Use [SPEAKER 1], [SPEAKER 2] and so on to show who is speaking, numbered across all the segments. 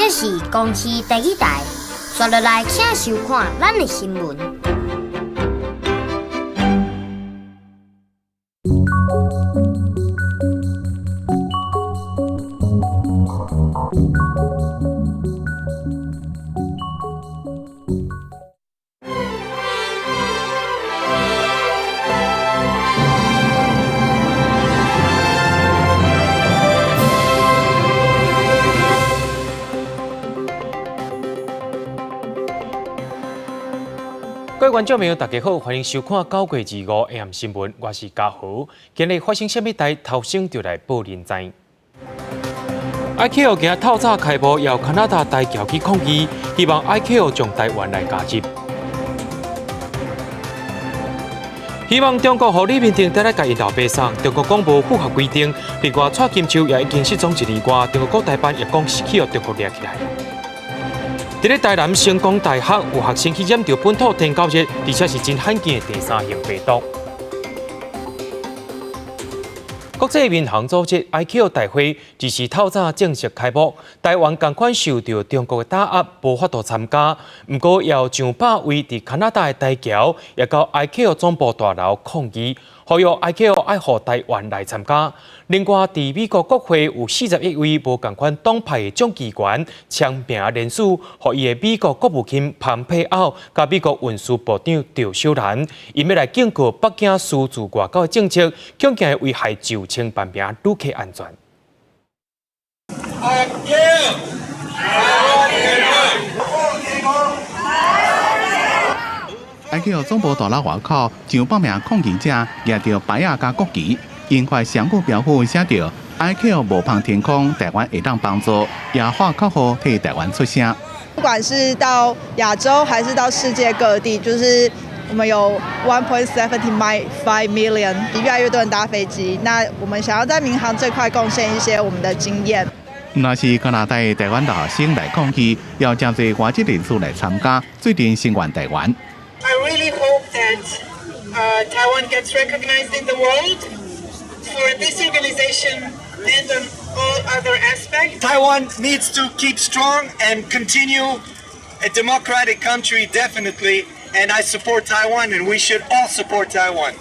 [SPEAKER 1] 這是公視第二台，紲落來請收看咱的新聞。
[SPEAKER 2] 各位觀眾朋友，大家好，歡迎收看9月25 AM 新聞，我是嘉豪。今日發生啥物代，頭先就來報恁知。ICAO 今日透早開幕，由加拿大台僑去抗議，希望 ICAO 將台灣來加入。希望中國予李明哲來共𪜶老爸送，中國講無符合規定。另外，蔡金秋也已經失蹤一年外，中國國台辦也講是去予中國掠起來。佇咧台南成功大學，有學生去染著本土天狗熱，而且是真罕見的第三型病毒。國際民航組織 ICAO 大會這是透早正式開幕，台灣仝款受著中國的打壓，無法度參加。毋過，也有上百位佇加拿大的台僑，也到 ICAO 總部大樓抗議，呼籲 ICAO 愛予台灣來參加。另外，佇美國國會有41位無仝款黨派的眾議員簽名聯署，予伊的美國國務卿蓬佩奧佮美國運輸部長趙小蘭，𪜶欲來警告北京私自外交的政策，恐驚會危害上千萬名旅客安全。
[SPEAKER 3] ICAO 總部大樓外口，上百名抗議者舉著牌仔佮國旗，𪜶塊雙語標語寫著 ICAO 無放天空，台灣會當幫助，也喊口號替台灣出聲。
[SPEAKER 4] 不管是到亞洲還是到世界各地，就是我們有 1.75 million，越來越多人搭飛機。那我們想要在民航這塊貢獻一些我們的經驗。
[SPEAKER 3] 若是加拿大台灣留學生來抗議，有誠濟外籍人士來參加，做陣聲援台灣。
[SPEAKER 5] I really hope that Taiwan gets recognized in the world for this organization and on all other aspects.
[SPEAKER 6] Taiwan needs to keep strong and continue a democratic country, definitely. And I support Taiwan, and we should all support Taiwan.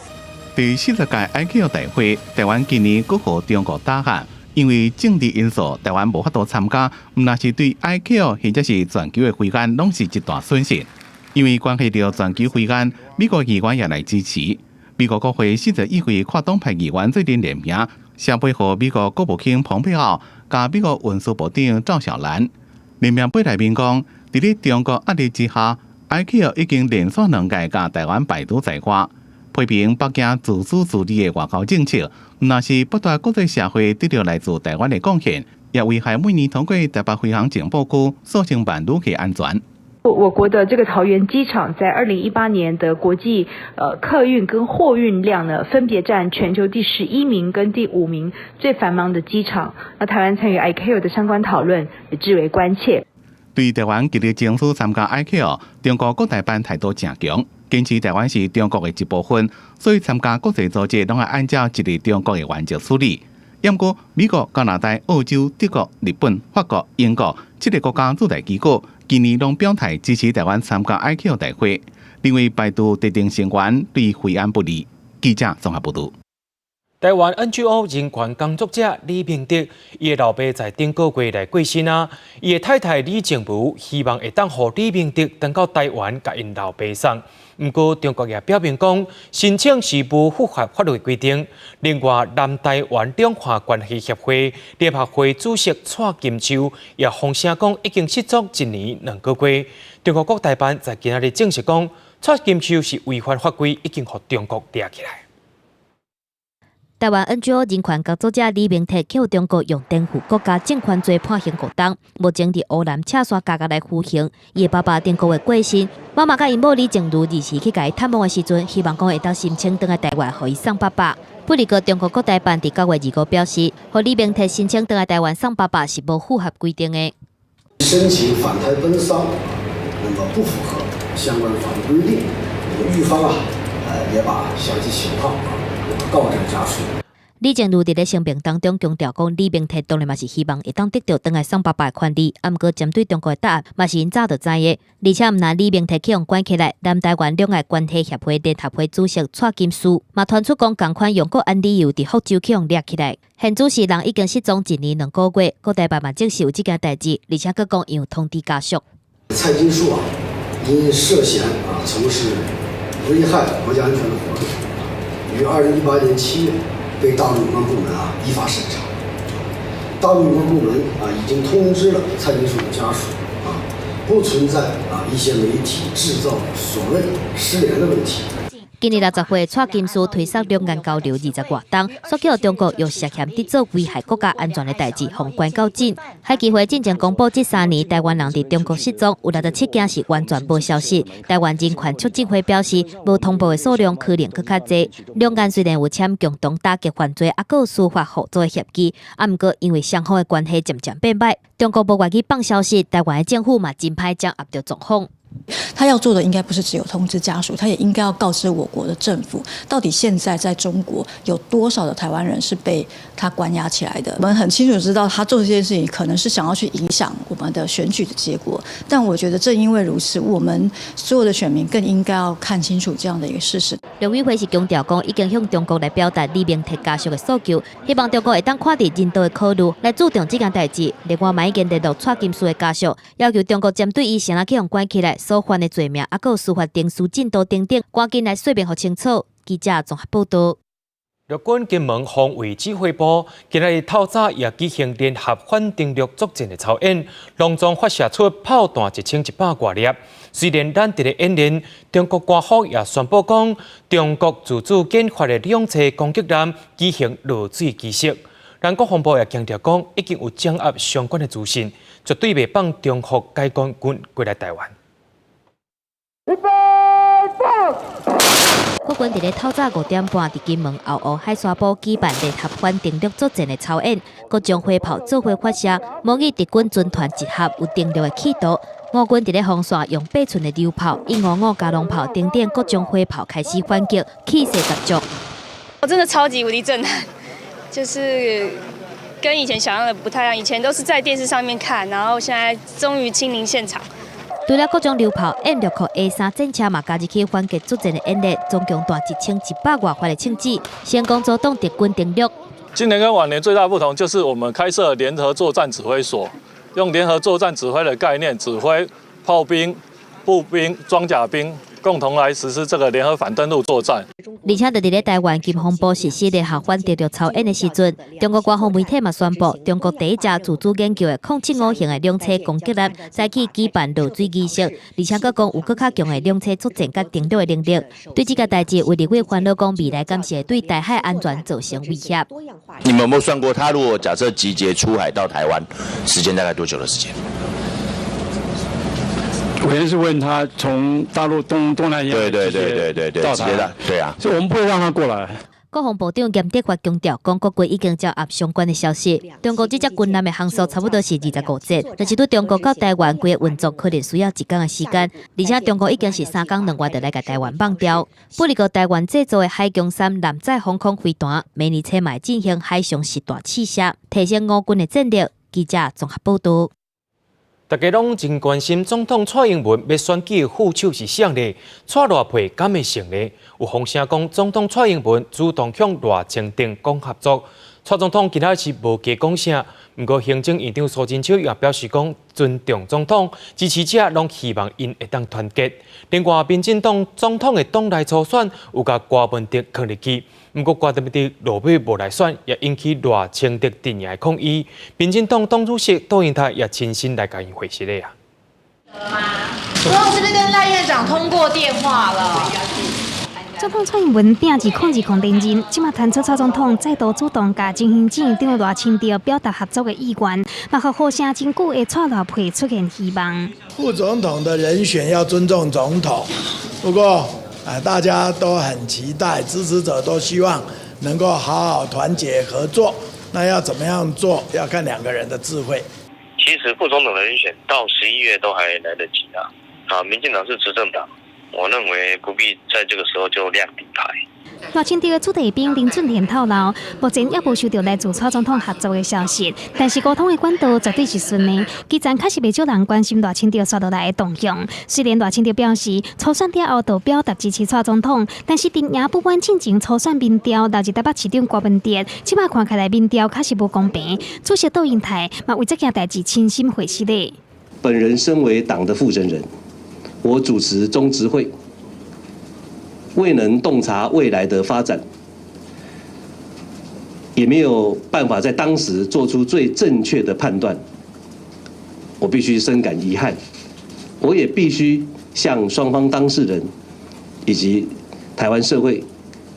[SPEAKER 3] 第40屆 ICAO 大會，台灣今年閣予中國打壓，因為政治因素，台灣無法度參加。毋但是對 ICAO 或者是全球的飛安，攏是一大損失。因為關係著全球飛安，美國議員也來支持。美國國會41位跨黨派議員做陣聯名，寫批予美國國務卿蓬佩奧佮美國運輸部長趙小蘭。聯名批內面講，佇咧中國壓力之下，ICAO 已經連續兩屆共台灣排除在外，批評北京自私自利的外交政策，毋但是剝奪國際社會得著來自台灣的貢獻，也危害每年通過台北飛航情報區數千萬旅客安全。
[SPEAKER 7] 我國的這個桃園機場在2018年的國際客運跟貨運量呢，分別佔全球第11名跟第5名最繁忙的機場。那台灣參與 ICAO 的相關討論也至為關切。
[SPEAKER 3] 對台灣極力爭取參加 ICAO，中國國台辦態度誠強，堅持台灣是中國的一部分，所以參加國際組織攏愛按照一個中國的原則處理。毋過，美國、加拿大、澳洲、德國、日本、法國、英國七个國家駐台機構今年攏表態支持台灣參加 ICAO 大會，認為排除特定成員對飛安不利。記者綜合報導。
[SPEAKER 2] 台灣 NGO 人權工作者李明哲，伊的老爸在頂個月來過身啊。伊的太太李靜茹希望會當予李明哲轉到台灣，共𪜶老爸送。毋過中國也表明講，申請是無符合法律規定。另外，南台灣兩岸關係協會聯合會主席蔡金秋也放聲講，已經失蹤一年2個月。中國國台辦在今仔日證實講，蔡金秋是違反法規，已經予中國掠起來。
[SPEAKER 8] 台灣 NGO 人權工作者李明哲予中國用顛覆國家政權罪判刑5冬，目前佇烏蘭赤山監獄來服刑。伊的爸爸頂個月過身，媽媽佮𪜶某李靜茹二時去共伊探望的時陣，希望講會當申請轉來台灣，予伊送爸爸。不過，中國國台辦佇9月25表示，予李明哲申請轉來台灣送爸爸是無符合規定的。
[SPEAKER 9] 申請返台奔喪，那麼不符合相關法律規定，那麼獄方啊，也把詳細情況告知家屬。
[SPEAKER 8] 李淨瑜佇咧聲明當中強調講，李明哲當然嘛是希望會當得著轉來送爸爸的權利，啊，毋過針對中國的打壓嘛是𪜶早就知的。而且毋但李明哲去予關起來，南台灣兩岸關係協會聯合會主席蔡金樹嘛傳出講仝款用國安理由佇福州去予掠起來。現主時人已經失蹤一年2個月，國台辦嘛證實有這件代誌，而且閣講有通知家屬。
[SPEAKER 9] 蔡金樹啊，因涉嫌啊從事危害國家安全的活動，於2018年7月被大陸有關部門啊依法審查。大陸有關部門啊已經通知了蔡金樹的家屬啊，不存在啊一些媒體製造所謂失聯的問題。
[SPEAKER 8] 今年60歲，蔡金樹推捒兩岸交流20外冬，煞予中國用涉嫌佇做危害國家安全的代誌，予關到緊。海基會進前公布，這3年台灣人佇中國失蹤有67件是完全無消息。台灣人權促進會表示，無通報的數量可能閣較濟。兩岸雖然有簽共同打擊犯罪，啊，閣有司法合作的協議，啊，毋過因為雙方的關係漸漸變歹，中國無願意放消息，台灣的政府嘛真歹掌握著狀況。
[SPEAKER 10] 他要做的應該不是只有通知家屬，他也應該要告知我國的政府，到底現在在中國有多少的台灣人是被他關押起來的。我們很清楚知道，他做這件事情可能是想要去影響我們的選舉的結果。但我覺得正因為如此，我們所有的選民更應該要看清楚這樣的一個事實。
[SPEAKER 8] 陸委會是強調講，已經向中國來表達李明哲家屬的訴求，希望中國會當看佇人道的考慮來注重這件代誌。另外，嘛已經聯絡蔡金樹的家屬，要求中國針對伊啥去予關起來所犯的罪名，啊，閣有司法程序進度等等，趕緊來說明予清楚。記者綜合報道。
[SPEAKER 2] 陸軍金門防衛指揮部今仔日透早也舉行聯合反登陸作戰的操演，隆重發射出炮彈1100外粒。雖然咱佇咧演練，中國官方也宣布講，中國自主研發的兩棲攻擊艦舉行落水儀式。咱國防部也強調講，已經有掌握相關的資訊，絕對袂放中國解放軍過來台灣。
[SPEAKER 8] 預備，國軍佇咧透早5點半，佇金門後湖海沙埔舉辦聯合反登陸作戰的操演，各種火炮做伙發射，模擬敵軍軍團集合有登陸的企圖。我軍佇咧防線用8寸的榴炮、155加農炮等等各種火炮開始反擊，氣勢十足。
[SPEAKER 11] 我真的超級無敵震撼，就是跟以前想象的不太一樣。以前都是在電視上面看，然後現在終於親臨現場。
[SPEAKER 8] 除了各種榴炮，M6 A3戰車嘛加入去反擊作戰的演練，總共彈1100外發的槍子，成功阻擋敵軍登陸。
[SPEAKER 12] 今年跟往年最大不同就是我們開設聯合作戰指揮所，用聯合作戰指揮的概念，指揮炮兵、步兵、裝甲兵共同來實施這個聯合反登陸作戰。
[SPEAKER 8] 而且，佇咧台灣國防部實施聯合反登陸操演的時陣，中國官方媒體嘛宣布，中國第一隻自主研究的075型的兩棲攻擊艦，早起舉辦落水儀式，而且閣講有閣較強的兩棲作戰佮登陸的能力。對這個代誌，有立委煩惱講，未來敢是會對台海安全造成威脅？
[SPEAKER 13] 你們有沒有算過，他如果假設集結出海到台灣，時間大概多久的時間？
[SPEAKER 14] 我先是問他從大陸東南亞
[SPEAKER 13] 對對對對對對，直接的，對啊，
[SPEAKER 14] 所以我們不會讓他過來。
[SPEAKER 8] 國防部長嚴德發強調，講國軍已經掌握相關的消息。中國這隻軍艦的航速差不多是25節，但是對中國到台灣規个運作可能需要一工的時間。而且中國已經是3工2月就來共台灣放釣。不過台灣製造的海強三艦載防空飛彈，明年初嘛會進行海上實彈試射，提升我軍的戰力。記者綜合報道。
[SPEAKER 2] 大家攏真關心總統蔡英文欲選舉副手是誰呢？蔡賴配敢會成呢？有風聲講，總統蔡英文主動向賴清德講合作。蔡總統今仔是無加講啥，毋過行政院長蘇貞昌也表示講尊重總統，支持者攏希望𪜶會當團結。另外，民進黨總統的黨內初選有共柯文哲囥入去，毋過柯文哲落尾無來選，也引起賴清德陣營的抗議。民進黨黨主席杜英台也親身來共𪜶會師咧啊。
[SPEAKER 15] 總統是不是跟賴院長通過電話了？
[SPEAKER 16] 總統蔡英文拼2020連任，這馬傳出蔡總統再度主動共前行政院長賴清德表達合作的意願，嘛予呼聲真久的蔡賴配出現希望。
[SPEAKER 17] 副總統的人選要尊重總統，不過啊，大家都很期待，支持者都希望能夠好好團結合作。那要怎麼樣做，要看兩個人的智慧。
[SPEAKER 18] 其實副總統的人選到11月都還來得及啊！啊，民進黨是執政黨。我認為不必在這個時候就亮底牌。
[SPEAKER 16] 賴清德的子弟兵林俊賢透露，目前猶無收著來自蔡總統合作的消息，但是溝通的管道絕對是順的。基層確實袂少人關心賴清德紲落來的動向。雖然賴清德表示初選了後就表達支持蔡總統，但是陣營不滿進前初選民調留佇台北市長郭文哲，這擺看起來民調確實無公平。主席杜英台嘛為這件代誌親身回釋的。
[SPEAKER 19] 本人身為黨的負責人，我主持中執會。未能洞察未來的發展，也沒有辦法在當時做出最正確的判斷，我必須深感遺憾，我也必須向雙方當事人以及台灣社會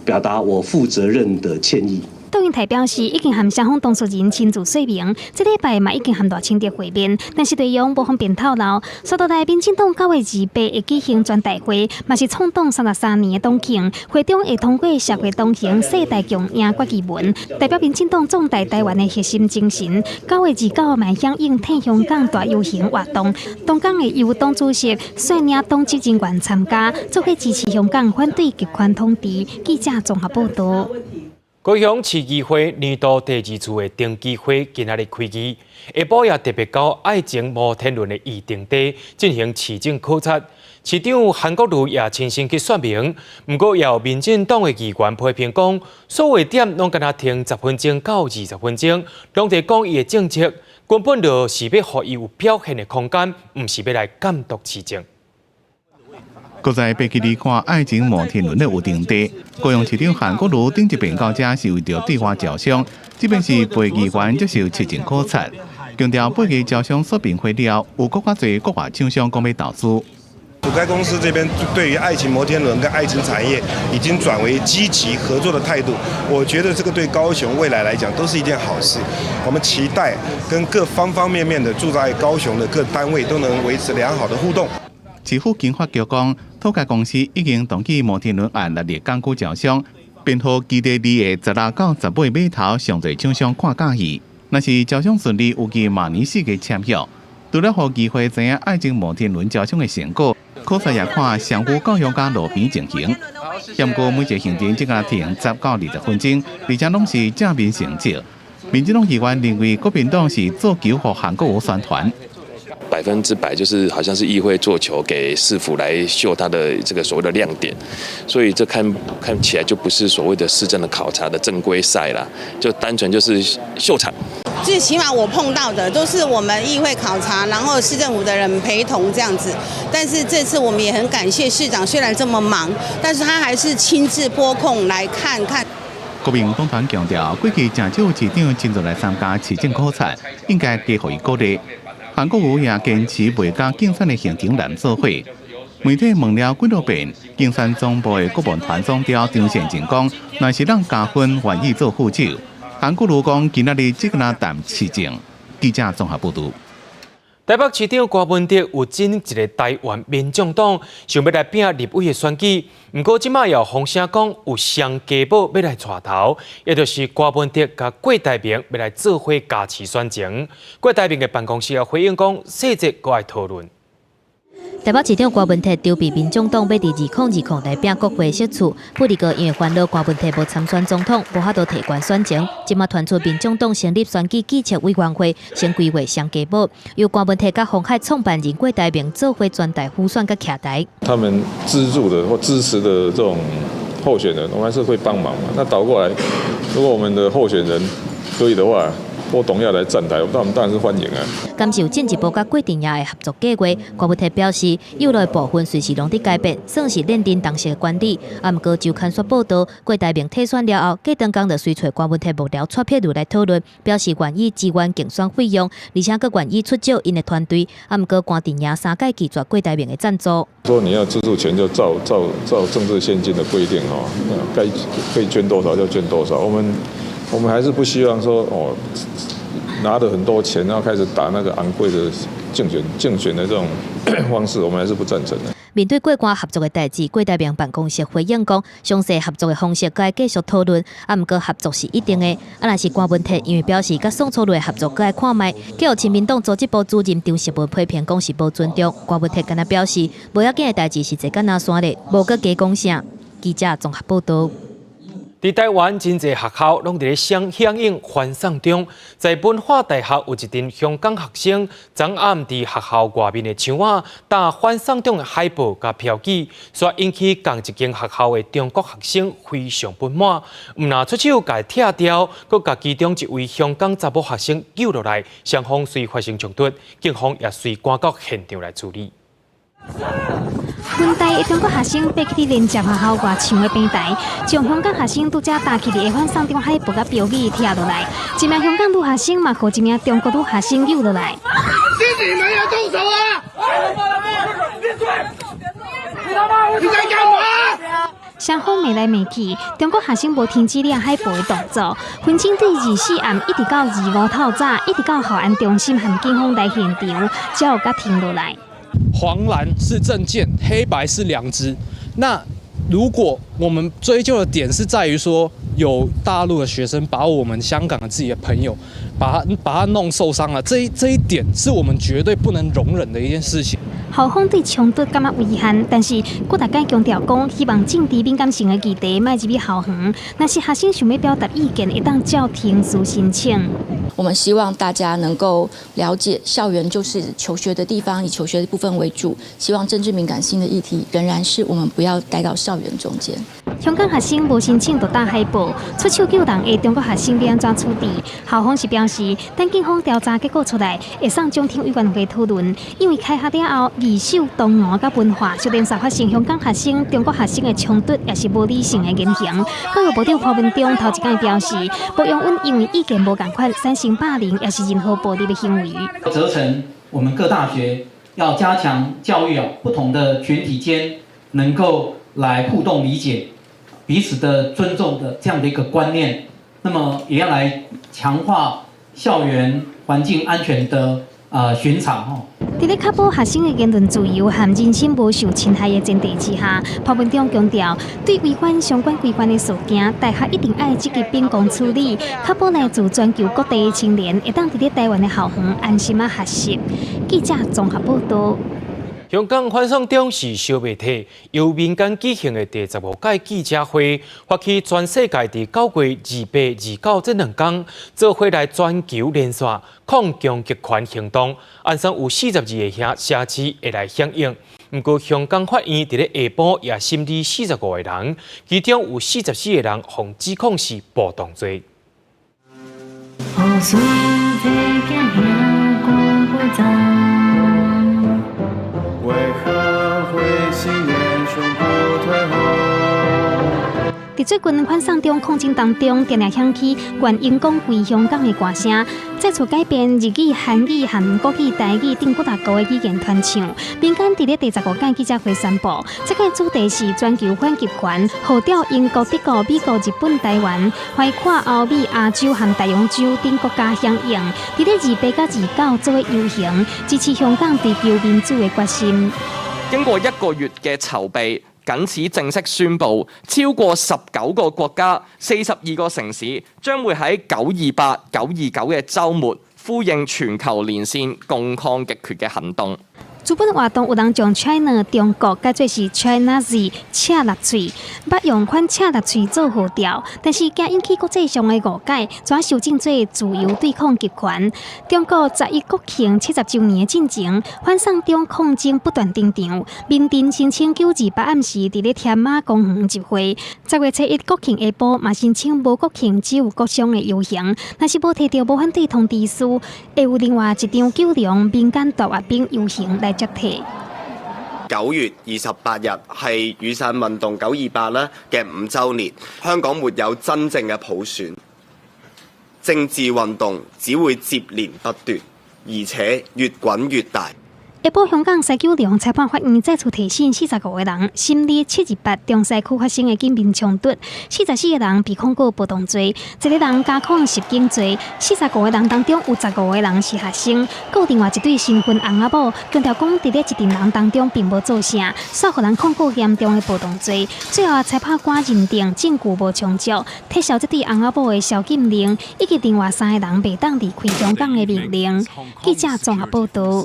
[SPEAKER 19] 表達我負責任的歉意。
[SPEAKER 16] 杜英台表示，已經和雙方當事人親自說明，這禮拜嘛已經和賴清德會面，但是內容無方便透露。紲落來，民進黨9月28會舉行全代會，嘛是創黨33年的黨慶，會中會通過社會同行、世代共贏決議文，代表民進黨壯大台灣的核心精神。9月29號嘛響應退香港大遊行活動，當天會由黨主席率領黨職人員參加，做伙支持香港反對極權統治。記者綜合報導。
[SPEAKER 2] 高雄市議會年度第二次的定期會今仔日開議，下晡也特別到愛情摩天輪的預定地進行市政考察。市長韓國瑜也親身去說明，毋過也有民進黨的議員批評講，所有點攏敢若停10分鐘到20分鐘，攏佇講伊的政績，根本就是欲予伊有表現的空間，毋是欲來監督市政。
[SPEAKER 3] 閣再爬去看愛情摩天輪的預定地，高雄市長韓國瑜頂一遍到遮是為著對外招商，這擺是陪議員接受市政考察，強調爬去招商說明會了，有閣較濟國外廠商講欲投資。
[SPEAKER 20] 土開公司這邊對於愛情摩天輪跟愛情產業已經轉為積極合作的態度，我覺得這個對高雄未來來講都是一件好事。我們期待跟各方方面面的住在高雄的各單位都能維持良好的互動。
[SPEAKER 3] 市府經發局講，土改公司已經同意摩天輪案納入港區招商，編號基地二的16到18碼頭上濟廠商看佮意。若是招商順利，預計明年4月簽約。除了予議會知影愛情摩天輪招商的成果，考察也看商務教育佮路邊情形。毋過每一個行程只敢停10到20分鐘，而且攏是正面成績。民進黨議員認為國民黨是做球予韓國瑜宣傳。
[SPEAKER 21] 100%就是好像是議會做球給市府來秀他的這個所謂的亮點，所以這看看起來就不是所謂的市政的考察的正規賽啦，就單純就是秀場。
[SPEAKER 22] 最起碼我碰到的都是我們議會考察，然後市政府的人陪同這樣子。但是這次我們也很感謝市長，雖然這麼忙，但是他還是親自撥空來看看。
[SPEAKER 3] 國民黨團強調，過去誠少市長親自來參加市政考察，應該加予伊鼓勵。韓國瑜也堅持袂佮競選的行程連做伙。媒體問了幾落遍，競選總部的顧問團總召張善政講，若是當加分，願意做副手。韓國瑜講，今仔日只敢若談市政。記者綜合報導。
[SPEAKER 2] 台北市長柯文哲有整一个台灣民眾黨，想欲來拚立委的選舉。毋過這擺有風聲講有雙家寶欲來帶頭，也就是柯文哲佮郭台銘欲來做伙加持選情。郭台銘的辦公室也回應講，細節閣愛討論。
[SPEAKER 8] 台北市長柯文哲籌備民眾黨欲佇2020來拚國會席次，不過因為煩惱柯文哲無參選總統，無法度提懸選情。這擺傳出民眾黨成立選舉決策委員會，先規劃雙家寶，由柯文哲佮鴻海創辦人郭台銘做伙全台輔選佮徛台。
[SPEAKER 23] 他們資助的或支持的這種候選人，我們還是會幫忙嘛。那倒過來，如果我們的候選人可以的話，郭董要來站台，那我們當然是歡迎啊。
[SPEAKER 8] 敢是有進一步佮郭陣營的合作計劃，柯文哲表示，有的部分隨時攏佇改變，算是認真當時的管理。啊，毋過周刊煞報導，郭台銘退選了後，隔當工就隨揣柯文哲幕僚蔡碧如來討論，表示願意支援競選費用，而且閣願意出借𪜶的團隊。啊，毋過郭陣營三擺拒絕郭台銘的贊助。
[SPEAKER 23] 說你要資助錢，就照政治獻金的規定哦，該可以捐多少就捐多少。我們還是不希望說哦，拿了很多錢，然後開始打那個昂貴的競選的這種方式，我們還是不贊成的。
[SPEAKER 8] 面對過關合作的代誌，郭台銘辦公室回應講，詳細合作的方式閣愛繼續討論，啊，毋過合作是一定的。啊，若是柯文哲因為表示佮宋楚瑜的合作閣愛看覓，予親民黨組織部主任張淑文批評講是無尊重。柯文哲敢若表示，無要緊的代誌是坐甲若山咧，無閣加講啥。記者綜合報導。
[SPEAKER 2] 佇台灣真濟學校攏佇咧響響應反送中，在文化大學有一陣香港學生，昨暗佇學校外面的牆仔貼反送中的海報佮標語，煞引起仝一間學校的中國學生非常不滿，毋但出手共伊拆掉，閣共其中一位香港查某學生揪落來，雙方遂發生衝突，警方也隨趕到現場來處理。
[SPEAKER 16] 文大的中國學生爬去連接學校外牆的平台，將香港學生拄才貼起的反送中海報佮標語拆落來。一名香港女學生嘛，予一名中國女學生揪落來。
[SPEAKER 1] 是你們要動手啊！閉嘴！你他媽！你在幹嘛？
[SPEAKER 16] 雙方罵來罵去，中國學生無停止掠海報的動作，紛爭對24暗一直到25透早，一直到校安中心和警方來現場，才有共停落來。
[SPEAKER 4] 黃藍是政見，黑白是良知。那如果我們追究的點是在於說，有大陸的學生把我們香港的自己的朋友，把他弄受傷了，這一點是我們絕對不能容忍的一件事情。
[SPEAKER 16] 校方對衝突感覺遺憾，但是閣逐擺強調講，希望政治敏感性的議題莫入去校園。若是學生想欲表達意見，會當照程序申請。
[SPEAKER 5] 我們希望大家能夠了解，校園就是求學的地方，以求學的部分為主。希望政治敏感性的議題仍然是我們不要帶到校園中間。
[SPEAKER 16] 香港學生無申請就貼海報，出手揪人的中國學生欲按怎處置？校方是表示，等警方調查結果出來，會送中庭委員會討論。因為開學了後，義守、東吳佮文化，就連續發生香港學生、中國學生的衝突，也是無理性的言行。教育部長潘文忠頭一工表示，無容允因為意見無仝款產生霸凌，抑是任何暴力的行為。
[SPEAKER 24] 責成我們各大學要加強教育啊，不同的群體間能夠來互動理解。彼此的尊重的這樣的一個觀念，那麼也要來強化校園環境安全的巡查吼。
[SPEAKER 16] 佇咧確保學生的言論自由和人身無受侵害的前提之下，潘文忠強調，對違反相關規範的事件，大學一定愛積極秉公處理，確保來自全球各地的青年會當佇咧台灣的校園安心仔學習。記者綜合報導。
[SPEAKER 2] 香港反送中是燒袂退，由民間舉行的第15屆記者會，發起全世界佇9月28、29這兩工，做伙來全球連線抗強極權行動，按算有42个城市會來響應。毋過香港法院佇咧下晡也審理45個人，其中有44個人予指控是暴動罪。
[SPEAKER 25] 雨水為何會信念永不退後？
[SPEAKER 16] 佇最近反送中抗爭當中，定定響起願榮光歸香港的歌聲，再次改變日語、韓語和國語、台語等幾大國的語言傳唱。民間佇咧第15屆記者會宣布，這個主題是全球反極權，號召英國、德國、美國、日本、台灣、橫跨歐美、亞洲和大洋洲等國家響應，佇咧28佮29做伙遊行，支持香港追求民主的決心。
[SPEAKER 26] 經過一個月嘅籌備，謹此正式宣布，超過19個國家、42個城市將會喺928、929嘅週末呼應全球連線共抗極權嘅行動。
[SPEAKER 16] 主辦活動有人將 China 中國改做是 China Z 赤納粹，欲用反赤納粹做號召，但是驚引起國際上的誤解，轉修正做自由對抗極權。中國十一國慶70週年的進前，反送中抗爭不斷登場。民陣聲稱928暗時佇咧添馬公園集會，10月初1國慶下晡嘛聲稱無國慶只有國殤的遊行，若是無提著無反對通知書，會有另外一場九龍民間大閱兵遊行來接替。
[SPEAKER 27] 9月28日係雨傘運動928咧嘅5週年，香港沒有真正嘅普選，政治運動只會接連不斷，而且越滾越大。
[SPEAKER 16] 下晡，香港西九龍裁判法院再次提審45個人，審理728中西區發生的警民衝突，44個人被控告暴動罪，一個人加控襲警罪。四十五個人當中有15個人是學生，閣有另外一對新婚翁仔某，強調講佇咧一陣人當中並無做啥，煞予人控告嚴重的暴動罪。最後裁判官認定證據無充足，撤銷這對翁仔某的宵禁令，以及另外三個人袂當離開香港的命令。記者綜合報導。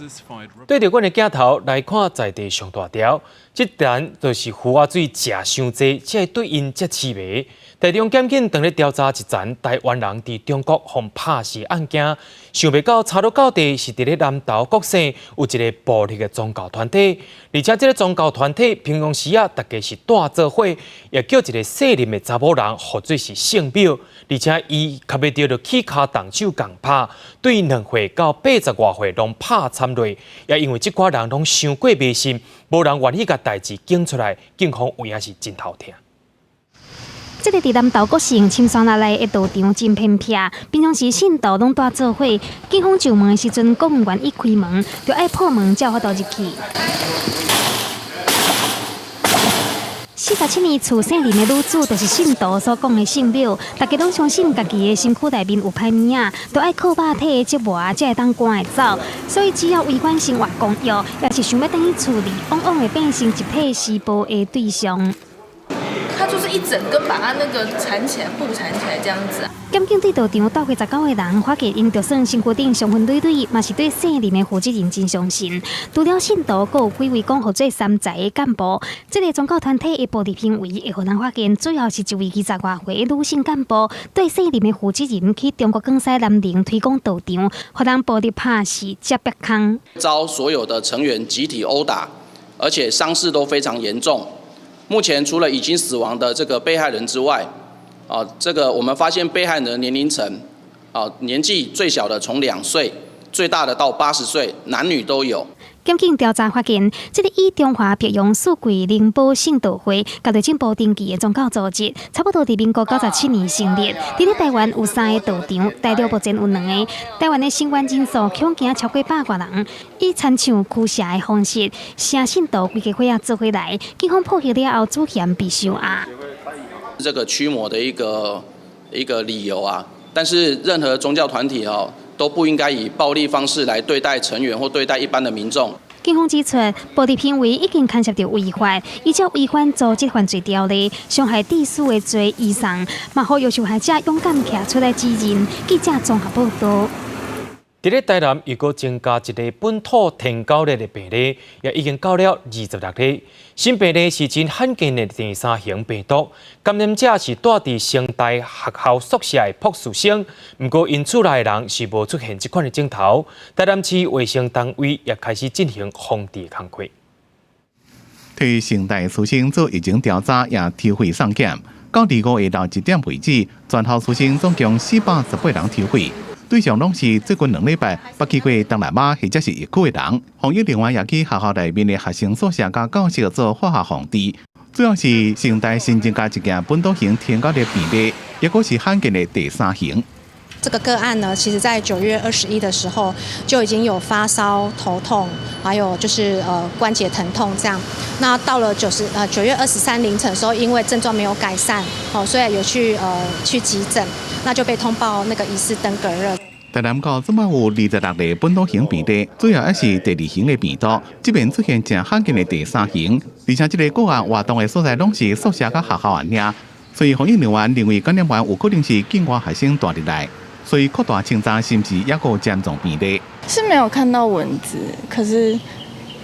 [SPEAKER 2] 對著阮的鏡頭來看在地上大條，這單就是符仔水食傷濟，才會對𪜶遮癡迷。台中檢警當咧調查一層台灣人佇中國予拍死案件，想袂到查落到底是佇咧南投國姓有一个暴力的宗教團體，而且這个宗教團體平常時啊，大家是帶做伙，也叫一个姓林的查某人號做是聖母，而且伊較袂著就起跤動手共拍，對2歲到80外歲攏拍慘落，也因為這寡人攏傷過迷信，無人願意共代誌講出來，警方有影是真頭疼。
[SPEAKER 16] 這个佇南投國姓深山內的道場真偏僻，平常時信徒攏蹛做伙。警方上門的時陣，閣毋願意開門，著愛破門才有法度入去。47年厝姓林的女子，就是信徒所講的聖母。大家攏相信家己的身軀內面有歹物仔，著愛靠肉體的折磨才會當趕會走。所以只要違反生活公約，抑是想欲轉去厝裡，往往會變成集體施暴的對象。
[SPEAKER 6] 他就是一整根把他那個纏起來，布纏起來這樣子。
[SPEAKER 16] 檢警對道場帶回19個人，發現𪜶就算身軀頂傷痕累累，嘛是對姓林的負責人真相信。除了信徒，閣有幾位講號做三才的幹部。這个宗教團體的暴力行為，會予人發現，主要是一位20外歲的女性幹部，對姓林的負責人去中國廣西南寧推廣道場，予人暴力拍死，才煏空。
[SPEAKER 7] 遭所有的成員集體毆打，而且傷勢都非常嚴重。目前除了已經死亡的這個被害人之外，啊，這個我們發現被害人的年齡層，啊，年紀最小的從2歲，最大的到80歲，男女都有。
[SPEAKER 16] 檢警調查發現，這个以中華白楊四季靈寶聖道會佮內政部登記的宗教組織，差不多佇民國97年成立。佇咧台灣有三个道場，大陸目前有兩个。台灣的成員人數恐驚超過100外人，以親像驅邪的方式，請信徒規家伙仔做伙來，警方破獲了後，主嫌被收押。
[SPEAKER 7] 這個驅魔的一個理由啊，但是任何宗教團體哦，都不應該以暴力方式來對待成員或對待一般的民眾。
[SPEAKER 16] 警方指出，暴力行為已經牽涉到違法，依照違反組織犯罪條例，傷害致死的罪移送，嘛呼籲受害者勇敢徛出來指認。記者綜合報導。
[SPEAKER 2] 佇咧台南又閣增加一个本土天狗熱的病例，也已經到了26例。新病例是真罕見的第三型病毒，感染者是蹛佇成大學校宿舍的博士生，毋過𪜶厝內的人是無出現這款的症頭。台南市衛生單位也開始進行防治工作。
[SPEAKER 3] 替成大師生做疫情調查，也抽血送檢，到25下晝1點為止，全校師生總共418人抽血。對象攏是最近2禮拜捌去過東南亞或者是疫區的人。防疫人員也去學校內面的學生宿舍佮教室做化學防治。主要是成大新增加一件本土型天狗熱病例，抑閣是罕見的第三型。
[SPEAKER 9] 這個個案呢，其實在9月21的時候就已經有發燒、頭痛，還有就是關節疼痛這樣。那到了9月23凌晨的時候，因為症狀沒有改善，哦，所以有去急診，那就被通報那個疑似登革熱。
[SPEAKER 3] 台南到這擺有26例本土型病例，主要還是第二型的病毒。這邊出現誠罕見的第三型，而且這个個案活動的所在攏是宿舍佮學校爾，所以防疫人員認為感染源有可能是境外學生帶入來，所以擴大清查是毋是抑閣有潛藏病例？
[SPEAKER 10] 是沒有看到蚊子，可是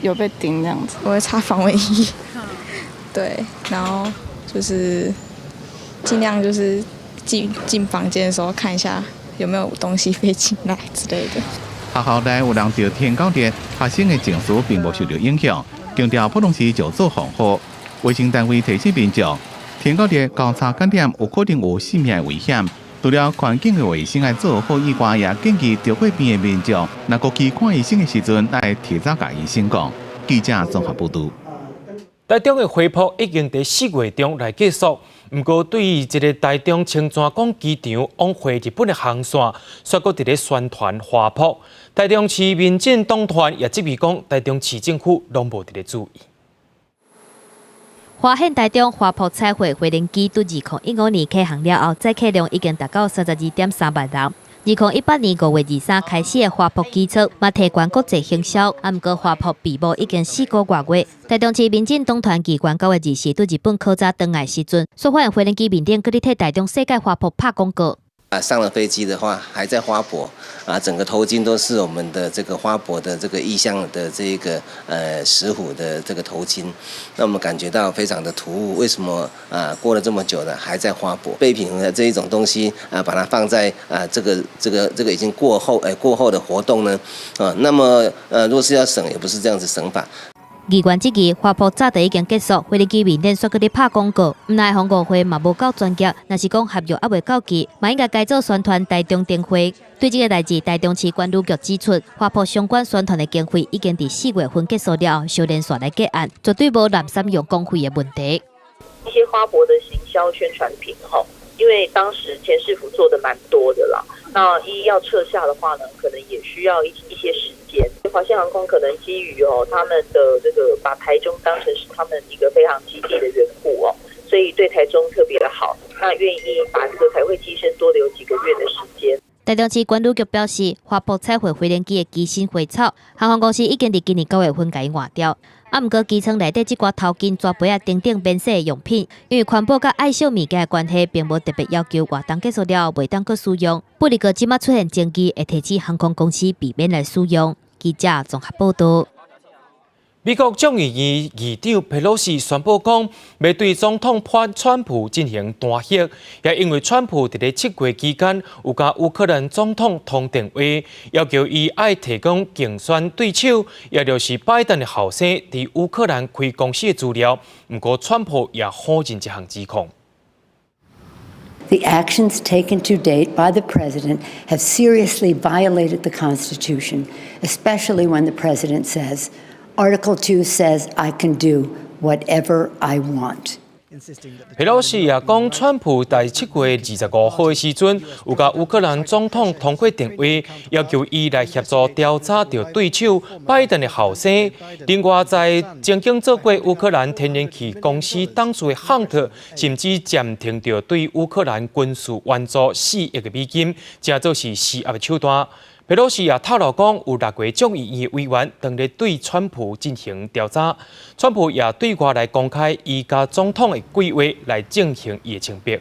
[SPEAKER 10] 有被叮這樣子。我會擦防蚊液，對，然後就是盡量就是進房間的時候看一下有沒有東西飛進來之類的。
[SPEAKER 3] 學校內有人著天狗熱，學生的情緒並無受到影響，強調普通時就做防護。衛生單位提醒民眾，天狗熱交叉感染有可能有性命的危險。除了環境的衛生愛做好以外，也建議著過病的民眾，若閣去看醫生的時陣，愛提早共醫生講。記者綜合報導。
[SPEAKER 2] 台中的花博已經佇4月中來結束，毋過對於這个台中清泉崗機場往回日本的航線，煞閣佇咧宣傳華埠。台中市民進黨團也質疑講，台中市政府攏無佇咧注意。
[SPEAKER 8] 華顯台中華埠彩繪飛輪機對2015年啟航了後，載客量已經達到32.3萬人。2018年5月23開始的華埠機艙，嘛提懸國際行銷，啊，毋過華埠閉幕已經4個外月。台中市民進黨團機關9月24對日本考察轉來時陣，煞發現飛輪機面頂閣咧替台中世界華埠拍廣告。
[SPEAKER 11] 啊，上了飛機的話，還在花博啊，整個頭巾都是我們的這個花博的這個意象的這個石虎的這個頭巾，那我們感覺到非常的突兀。為什麼啊過了這麼久了還在花博？備品的這一種東西啊，把它放在啊這個已經過後的活動呢？啊，那麼若是要省，也不是這樣子省法。
[SPEAKER 8] 議員質疑花博早就已經結束，飛行機面頂煞閣咧拍廣告，毋但予誤會嘛無夠專業，若是講合約猶未到期，嘛應該改做宣傳台中燈會。對這个代誌，台中市觀旅局指出，花博相關宣傳的經費已經佇4月份結束了，小連續來結案，絕對無濫使用公費的問題。
[SPEAKER 12] 一些花博的行銷宣傳品，吼，因為當時前市府做的蠻多的啦，那一要撤下的話呢，可能也需要一些時間。華信航空可能基於哦他們的這個把台中當成是他們一個非常基地的緣故哦，所以對台中特別的好，那願意把這個彩繪機身多留幾個月的時間。
[SPEAKER 8] 台中市觀旅局表示，花博彩繪飛行機的機身花草，航空公司已經佇今年9月份共伊換掉。啊，毋過機艙內底這寡頭巾、紙杯仔等等免洗的用品，因為環保佮愛惜物件的關係，並無特別要求活動結束了後袂當閣使用。不過，這馬出現爭議，會提醒航空公司避免來使用。記者綜合報道。
[SPEAKER 2] 美國眾議院議長佩洛西宣布講，欲對總統川普進行彈劾，也因為川普佇咧7月期間有佮烏克蘭總統通電話，要求伊愛提供競選對手，也就是拜登的後生佇烏克蘭開公司的資料。毋過川普也否認這項指控。
[SPEAKER 13] The actions taken to date by the president have seriously violated the Constitution, especially when the president says, Article 2 says I can do whatever I want.
[SPEAKER 2] 佩洛西也講，川普在7月25號的時陣，有佮烏克蘭總統通過電話，要求伊來協助調查著對手拜登的後生。另外，在曾經做過烏克蘭天然氣公司董事的亨特，甚至暫停著對烏克蘭軍事援助4億的美金，這做是施壓的手段。佩洛西也透露講，有六個眾議院委員正咧對川普進行調查。川普也對外來公開伊佮總統的規劃來進行伊的清白。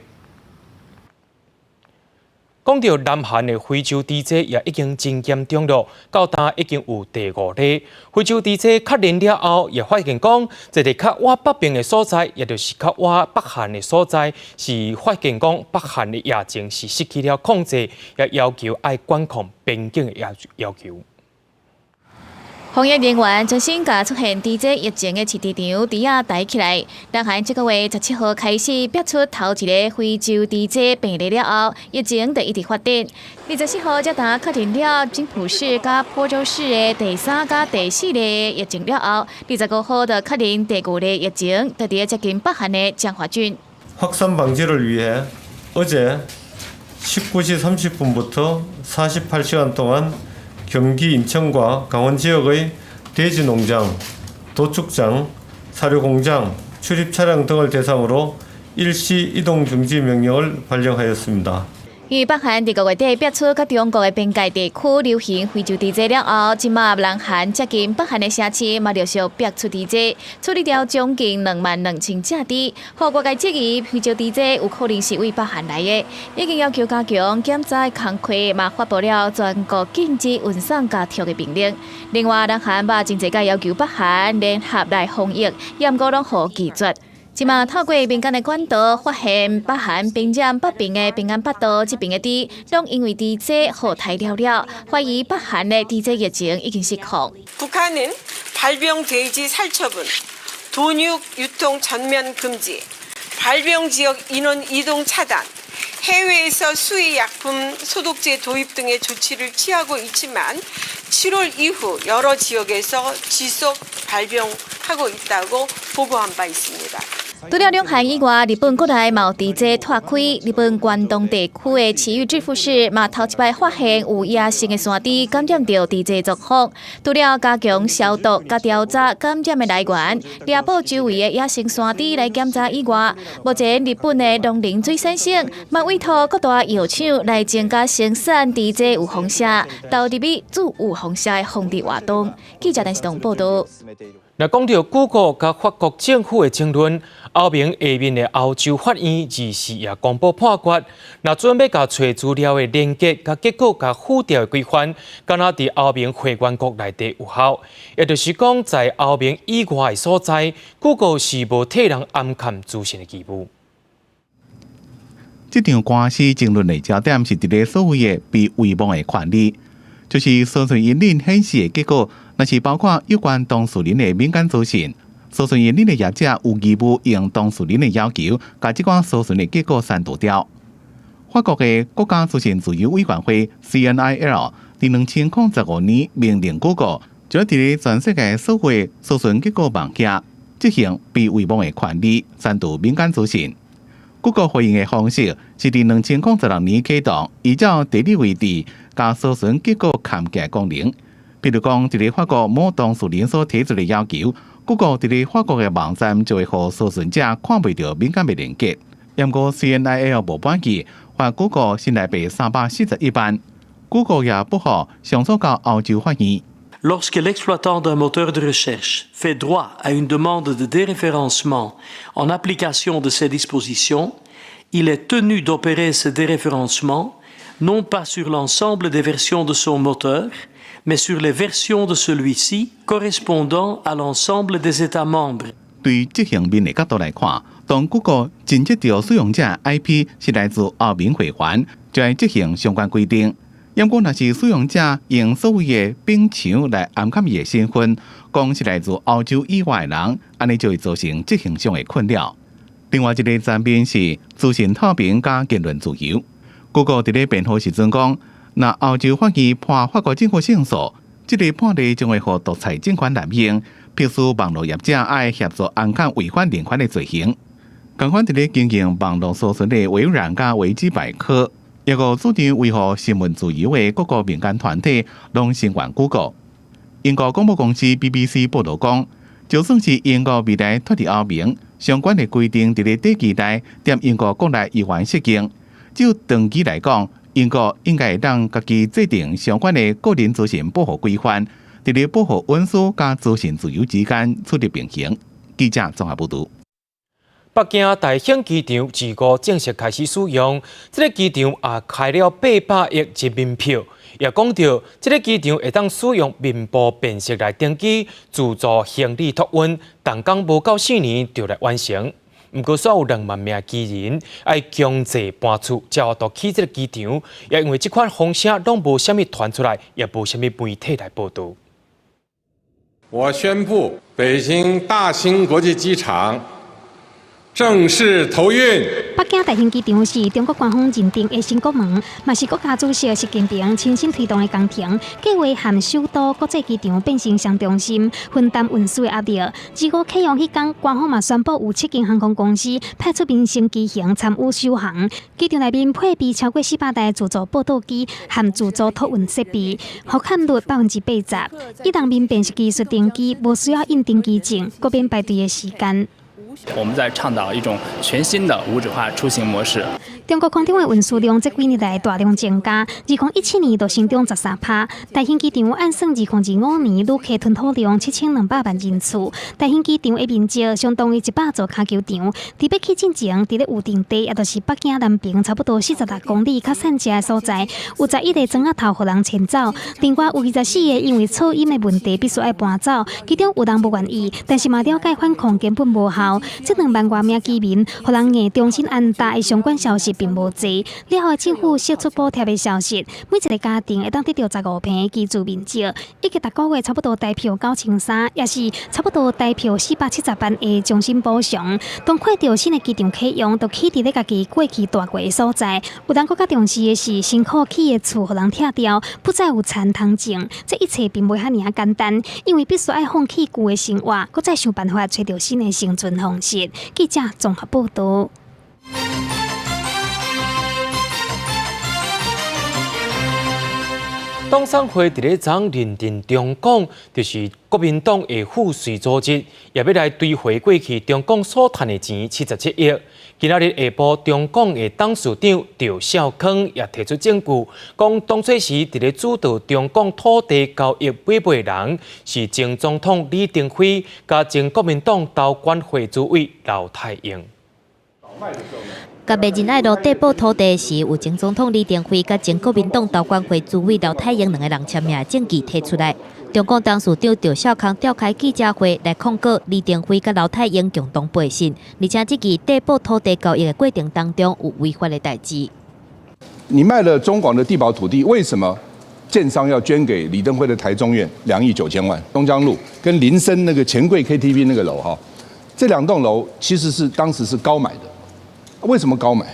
[SPEAKER 2] 講到南韓的非洲豬災也已經真嚴重了，到今已經有第五例。非洲豬災確認了後，也發現講，這个較倚北邊的所在，也就是較倚北韓的所在，是發現講北韓的疫情是失去了控制，也要求愛管控邊境的要求。
[SPEAKER 14] 防疫人員全新共出現豬災疫情的飼豬場豬仔逮起來。南韓這個月17號開始爆出頭一个非洲豬災病例了後，疫情就一直發展。24號才剛確認了金浦市佮坡州市的第三佮第四例疫情了後，25號就確認第五例疫情，就佇接近北韓的江華郡。
[SPEAKER 15] 확산 방지를 위해 어제 19시 30분부터 48시간 동안 경기 인천과 강원 지역의 돼지 농장, 도축장, 사료 공장, 출입 차량 등을 대상으로 일시 이동 중지 명령을 발령하였습니다.
[SPEAKER 14] 因為北韓佇5月底爆出佮中國的邊界地區流行非洲豬災了後，這馬南韓接近北韓的城市嘛陸續爆出豬災，處理掉將近22,000隻豬。予外界質疑非洲豬災有可能是對北韓來的，已經要求加強檢查工課，嘛發布了全國禁止運送家畜的命令。另外，南韓嘛真濟擺要求北韓聯合來防疫，也毋過攏予拒絕。這馬透過民間的管道發現，北韓平壤北邊的平安北道這邊的豬，攏因為豬災予刣了了，懷疑北韓的豬災疫情已經失控。
[SPEAKER 17] 북한은 발병 돼지 살처분, 돈육 유통 전면 금지, 발병 지역 인원 이동 차단, 해외에서 수의약품 소독제 도입 등의 조치를 취하고 있지만 7월 이후 여러 지역에서 지속 발병하고 있다고 보고한 바 있습니다.
[SPEAKER 14] 除了兩韓以外，日本國內嘛有豬災湠開。日本關東地區的埼玉岐阜市嘛頭一擺發現有野生的山豬感染著豬災狀況。除了加強消毒、佮調查感染的來源，獵捕周圍的野生山豬來檢查以外，目前日本的農林水產省嘛委託各大藥廠來增加生產豬災預防射，投入去做預防射的防治活動。記者陳世東報道。
[SPEAKER 2] 若講著 Google 佮法國政府的爭論，歐盟下面的歐洲法院24也公布判決，若準欲共揣資料的連結佮結果共複調的規範，敢若佇歐盟會員國內底有效，也就是講，在歐盟以外的所在，Google 是無替人掩崁資訊的義務。
[SPEAKER 3] 這場官司爭論的焦點是佇咧所謂的被遺忘的權利，就是搜尋引擎顯示的結果，若是包括有關當事人的敏感資訊，搜尋引擎的業者有義務應當事人的要求，共這款搜尋的結果刪除掉。法國的國家資訊自由委員會 CNIL 佇2015年命令 Google，就佇咧全世界所有搜尋結果網頁執行被遺忘的權利，刪除敏感資訊。Google 回應的方式是佇2016年啟動，依照地理位置共搜尋結果崁起來功能。比如講，佇咧法國某當事人所提出的要求，Google 佇咧法國的網站就會予搜尋者看袂著敏感的連結。毋過 CNIL 無滿意，罰 Google 新台幣341萬。Google 也不服，上訴到歐洲法院。
[SPEAKER 1] Lorsque l'exploitant d'un moteur de recherche fait droit à une demande de déréférencement en application de ces dispositions, il est tenu d'opérer ce déréférencement non pas sur l'ensemble des versions de son moteur, mais sur les versions de celui-ci correspondant à l'ensemble des États membres。
[SPEAKER 3] 對執行面的角度來看，當 Google 偵測著使用者 IP 是來自歐盟會員，就愛執行相關規定。毋過，若是使用者用所謂的反牆來掩蓋伊的身份，講是來自歐洲以外的人，按呢就會造成執行上的困擾。另外一个層面是資訊透明佮言論自由。Google 佇咧辯護時陣講，若歐洲法院判法國政府勝訴，這个判例將會予獨裁政權濫用，迫使網路業者愛協助掩崁違反人權的罪行。仝款佇咧經營網路搜尋的微軟佮維基百科，抑閣主張維護新聞自由的各個民間團體，攏聲援 Google。英國廣播公司 BBC 報導講，就算是英國未來脫離歐盟，相關的規定佇咧短期內踮英國國內依然適用。就長期來講，英國應該會當家己制定相關的個人資訊保護規範，佇咧保護隱私佮資訊自由之間取得平衡。記者綜合報導。
[SPEAKER 2] 北京大興機場25正式開始使用，這个機場也開了800億人民票。也講著，這个機場會當使用面部辨識來登機、自助行李託運，動工無夠4年就來完成。毋過，煞有2萬名機人愛強制搬厝，才有法度去這个機場。也因為這款風聲攏無啥物傳出來，也無啥物媒體來報導。
[SPEAKER 18] 我宣布，北京大興國際機場正式投運。
[SPEAKER 16] 北京大興機場是中國官方認定的新國門，嘛是國家主席習近平親身推動的工程，計劃和首都國際機場變成雙中心，分擔運輸的壓力。25啟用彼工，官方嘛宣布有七間航空公司派出民生機型參與首航。機場內面配備超過400台自助報到機和自助託運設備，覆蓋率80%。以人面辨識技術登機，無需要印登機證，閣免排隊的時間。
[SPEAKER 19] 我們在倡導一種全新的無紙化出行模式。
[SPEAKER 16] 中國空中的運輸量這幾年來大量增加，2017年就成長13趴。大興機場按算2025年旅客吞吐量7200萬人次。大興機場的面積相當於100座跤球場。佇欲起進前，佇咧預定地，也就是北京南平差不多46公里較散遮的所在，有11個莊仔頭予人遷走，另外有24個因為噪音的問題必須愛搬走。其中有人無願意，但是嘛了解反抗根本無效。這2萬外名居民，予人硬重新安搭的相關消息並無濟。了後政府釋出補貼的消息，每一个家庭會當得著15坪的居住面積，以及逐个月差不多台票9300，也是差不多台票470萬的終身補償。當看著新的機場啟用，就起佇咧家己過去蹛過的所在。有人閣較重視的是，辛苦起的厝予人拆掉，不再有田通種。這一切並袂遐爾仔簡單，因為必須愛放棄舊的生活，閣再想辦法揣著新的生存方式。記者綜合報導。
[SPEAKER 2] 董選會佇咧昨認定中廣就是國民黨的賦稅組織，也欲來追回過去中廣所趁的錢77億。今仔日下晡，中廣的董事長趙少康也提出證據，講當初時佇咧主導中廣土地交易買賣的人是前總統李登輝佮前國民黨投管會主委劉太英。
[SPEAKER 8] 共賣仁愛路帝寶土地時，有前總統李登輝佮前國民黨投管會主委劉太英兩个人簽名的證據提出來。中廣董事長趙少康召開記者會來控告李登輝佮劉太英共同背信，而且這起帝寶土地交易的過程當中有違法的代誌。
[SPEAKER 4] 你賣了中廣的帝寶土地，為什麼建商要捐給李登輝的台中院2億9千萬？東江路跟林森那個錢櫃 KTV 那個樓哈，這兩棟樓其實是當時是高買的。為什麼高買？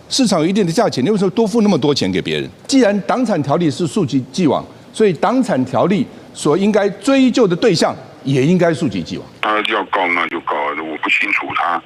[SPEAKER 4] 市場有一定的價錢，你為什麼多付那麼多錢給別人？既然黨產條例是溯及既往，所以黨產條例所應該追究的對象也應該溯及既往。
[SPEAKER 5] 他要告那就告，我不清楚他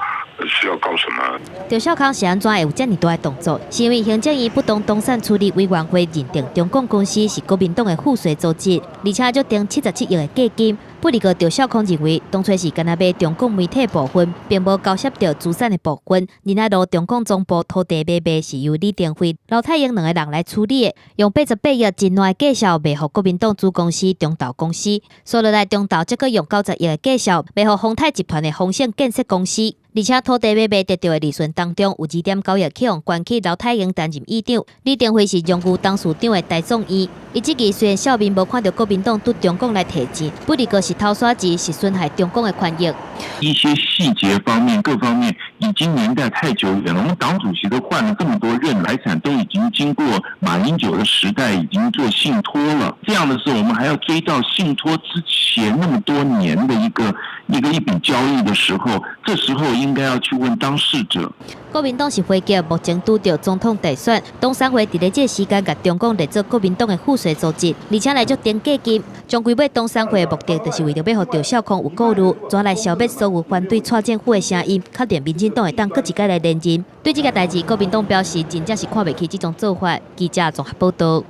[SPEAKER 5] 是要告什麼。
[SPEAKER 8] 趙少康是按怎會有這麼大的動作？是因為行政院不動產處理委員會認定中廣公司是國民黨的賦稅組織，而且約定77億的價金。不過，趙少康認為，當初是干焦買中廣媒體部分，並無交涉著資產的部分。仁愛路中廣總部土地買賣是由李登輝、劉太英兩个人來處理的，用88億真爛的價數賣予國民黨子公司中投公司，煞落來中投則閣用90億的價數賣予豐泰集團的豐盛建設公司。而且土地買賣得著的利潤當中，有2.9億去予關起劉太英擔任議長，李登輝是榮譽董事長的台總院。伊這支雖然笑面無看著國民黨對中廣來提錢，不過是偷沙錢，是損害中廣的權益。
[SPEAKER 20] 一些細節方面，各方面已經年代太久遠了。我們黨主席都換了這麼多任，財產都已經經過馬英九的時代，已經做信託了。這樣的事，我們還要追到信託之前那麼多年的一筆交易的時候，這時候應該要去問當事者。
[SPEAKER 8] 國民黨是回擊目前拄著總統大選，董選會佇咧這個時間共中廣列做國民黨的賦稅組織，而且來約定價金。終歸尾董選會的目的，就是為著欲予趙少康有顧慮，怎來消滅所有反對蔡政府的聲音，確定民進黨會當閣一擺來連任。對這个代誌，國民黨表示真正是看袂起這種做法。記者綜合報導。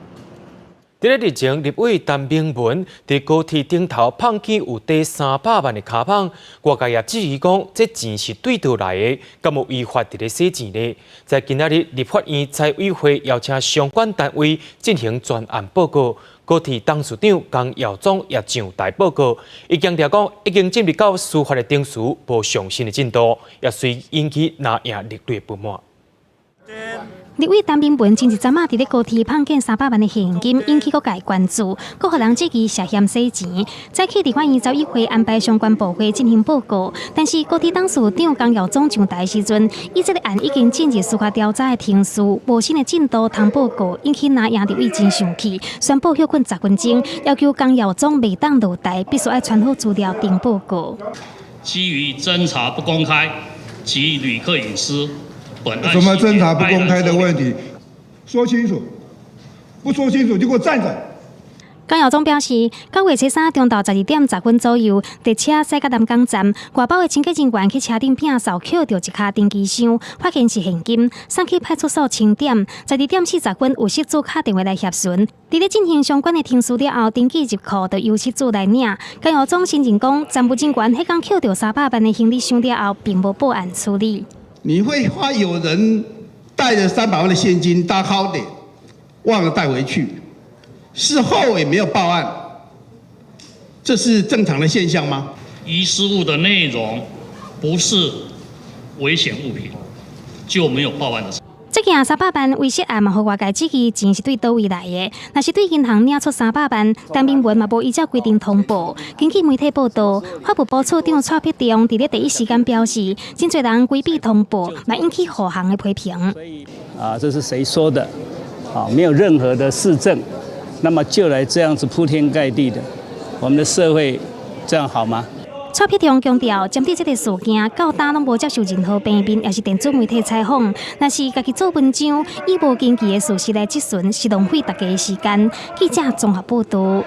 [SPEAKER 2] 佇咧日前，立委陳明文佇高鐵頂頭碰見有提300萬的跤麭，外界也質疑講，這錢是對佗來的，敢有違法佇咧洗錢呢？在今仔日，立法院財委會邀請相關單位進行專案報告，高鐵董事長江耀宗也上台報告，伊強調講，已經進入到司法的程序，無上新的進度，也隨引起藍營立委不滿。
[SPEAKER 16] 立委陳明文前一陣仔佇咧高鐵碰見300萬的現金，引起各界關注，閣予人質疑涉嫌洗錢。早起立法院財委會安排相關部會進行報告，但是高鐵董事長江耀宗上台時陣，伊這个案已經進入司法調查的程序，無新的進度通報告，引起藍營立委真生氣，宣布歇困10分鐘，要求江耀宗袂當落台，必須愛傳好資料定報告。
[SPEAKER 21] 基於偵查不公開及旅客隱私。
[SPEAKER 22] 什麼偵查不公開的問題？說清楚，不說清楚就給我站著。
[SPEAKER 16] 江耀宗表示，9月初三中晝12點10分左右，佇車駛到南港站，外包的清潔人員去車頂摒掃，抾著一跤登機箱，發現是現金，送去派出所清點。12點40分，有失主敲電話來協詢，佇咧進行相關的程序了後，登記入庫，就由失主來領。江耀宗承認講，站務人員彼工抾著300萬的行李箱了後，並無報案處理。
[SPEAKER 23] 你會發有人帶著300萬的現金搭高鐵，忘了帶回去，事後也沒有報案，這是正常的現象嗎？
[SPEAKER 21] 遺失物的內容不是危險物品，就沒有報案的。
[SPEAKER 16] 這件300萬遺失案嘛，予外界質疑錢是對佗位來的。若是對銀行領出三百萬，陳明文嘛無依照規定通報。根據媒體報導，法務部處長蔡必中佇咧第一時間表示，真濟人規避通報，嘛引起護航的批評。
[SPEAKER 24] 啊，這是誰說的？啊，沒有任何的事證，那麼就來這樣子鋪天蓋地的，我們的社會這樣好嗎？
[SPEAKER 16] 蔡必中強調，針對這個事件，到今攏無接受任何平面，抑是電子媒體採訪。若是家己做文章，以無根據的事實來質詢，是浪費大家的時間。記者綜合報導。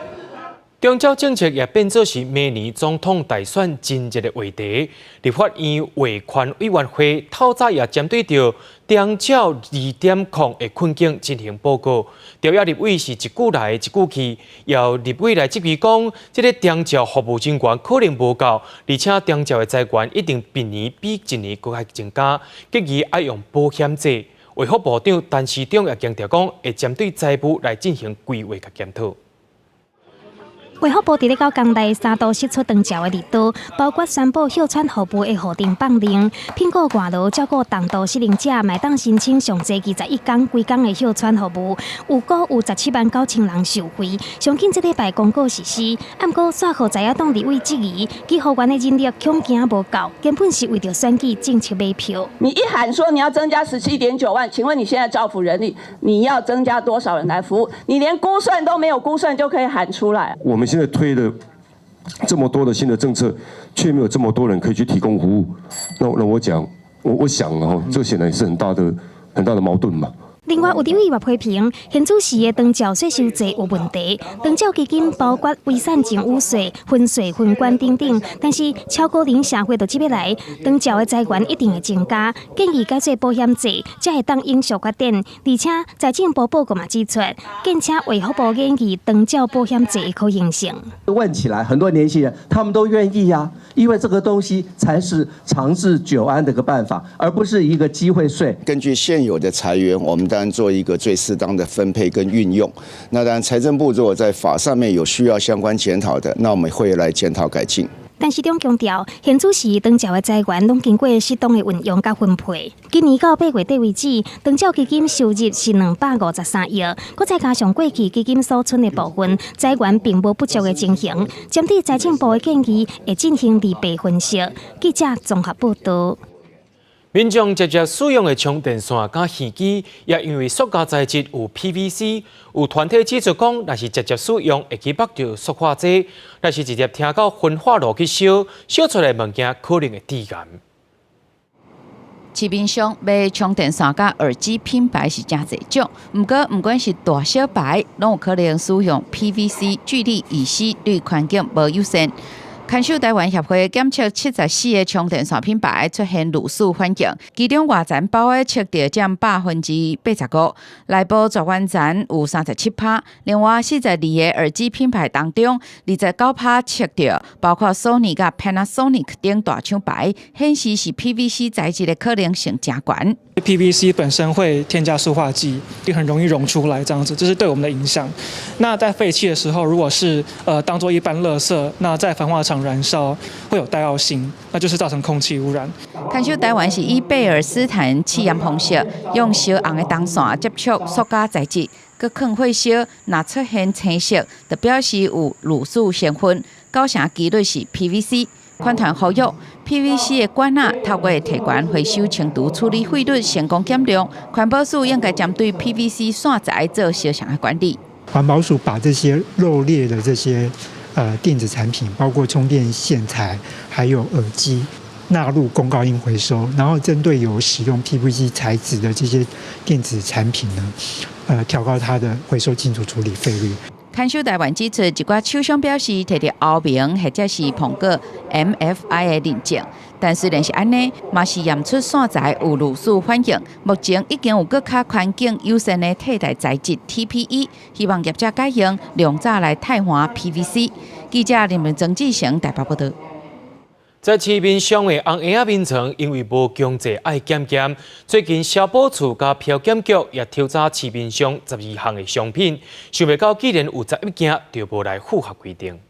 [SPEAKER 2] 長照政策也變做是明年總統大選真熱的話題。立法院衛權委員會透早也針對著長照2.0的困境進行報告。朝野立委是一句來一句去，有立委來質疑講，這个長照服務人員可能無夠，而且長照的資源一定一年比一年閣較增加，建議愛用保險制。衛福部長陳時中也強調講，會針對財務來進行規劃佮檢討。
[SPEAKER 16] 衛福部佇咧九工內三度釋出長照的利多，包括宣布歇喘服務的予定放令，聘雇外勞照顧重度失能者，嘛會當申請上濟21工規工的歇喘服務，預估有17萬9千人受惠。上緊這禮拜公告實施，毋過煞予在野黨立委質疑，醫護員的人力恐驚無夠，根本是為著選舉政策買票。
[SPEAKER 6] 你一喊說你要增加17.9萬，請問你現在照服人力，你要增加多少人來服務？你連估算都沒有估算就可以喊出來。
[SPEAKER 7] 我們現在推了這麼多的新的政策，卻沒有這麼多人可以去提供服務。那我講，我想哦，這顯然是很大的很大的矛盾嘛。
[SPEAKER 16] 另外，有立委也批評，新竹市的長照稅收制有問題。長照基金包括遺產贈與稅、分稅分管等等，但是超高齡社會就這欲來，長照的資源一定會增加，建議改做保險制，才會當永續發展。而且財政部報告嘛指出，建請衛福部研議長照保險制的可行性。
[SPEAKER 9] 問起來，很多年輕人他們都願意啊，因為這個東西才是長治久安的一個辦法，而不是一個機會稅。
[SPEAKER 10] 根據現有的財源，我們當然做一個最適當的分配跟運用。那當然，財政部如果在法上面有需要相關檢討的，那我們會來檢討改進。
[SPEAKER 16] 陳時中強調，現主時長照的資源攏經過適當的運用佮分配。今年到8月底為止，長照基金收入是253億，閣再加上過去基金所存的部分，資源並無不足的情形。針對財政部的建議，會進行利弊分析。記者綜合報導。
[SPEAKER 2] 民眾直接使用的充電線佮耳機，也因為塑膠材質有 PVC，有團體指出講，若是直接使用會去縛著塑化劑，若是直接聽到焚化爐去燒，燒出來的物件可能會致癌。
[SPEAKER 25] 市面上賣充電線佮耳機品牌是誠濟種，毋過毋管是大小牌，攏有可能使用 PVC 聚氯乙烯，對環境無友善。牽手台灣協會檢測74個充電線品牌出現類似反應，其中外層包的測著佔85%，內部絕緣層有37%，另外42个耳機品牌當中，29%測著，包括索尼佮 Panasonic 等大廠牌，顯示是 PVC 材質的可能性誠懸。
[SPEAKER 26] PVC 本身會添加塑化劑，很容易溶出來，這樣子，這是對我們的影響。那在廢棄的時候，如果是當做一般垃圾，那在焚化廠燃燒會有戴奧辛，那就是造成空氣污染。
[SPEAKER 25] 牽手台灣是以貝爾斯坦試驗方式，用燒紅的銅線接觸塑膠材質，閣囥火燒，若出現青色，就表示有類似成分，九成幾率是 PVC。環團呼籲 PVC 的管仔透過提懸回收清除處理費率成功減量，環保署應該針對 PVC 線材做相像的管理。
[SPEAKER 27] 環保署把這些漏列的這些電子產品，包括充電線材還有耳機，納入公告應回收，然後針對有使用 PVC 材質的這些電子產品呢，調高它的回收清除處理費率。
[SPEAKER 25] 牽手台灣指出，一寡廠商表示提著歐盟或者是蘋果 MFI 的認證，但雖然是按呢，嘛是驗出線材有類似反應。目前已經有閣較環境友善的替代材質 TPE，希望業者改用量早來替換 PVC。記者林文曾志成台北報導。
[SPEAKER 2] 在市面上的紅鞋仔眠床，因為無強制愛檢驗，最近消保處佮漂檢局也抽查市面上12項的商品，想袂到竟然有11件就無來符合規定。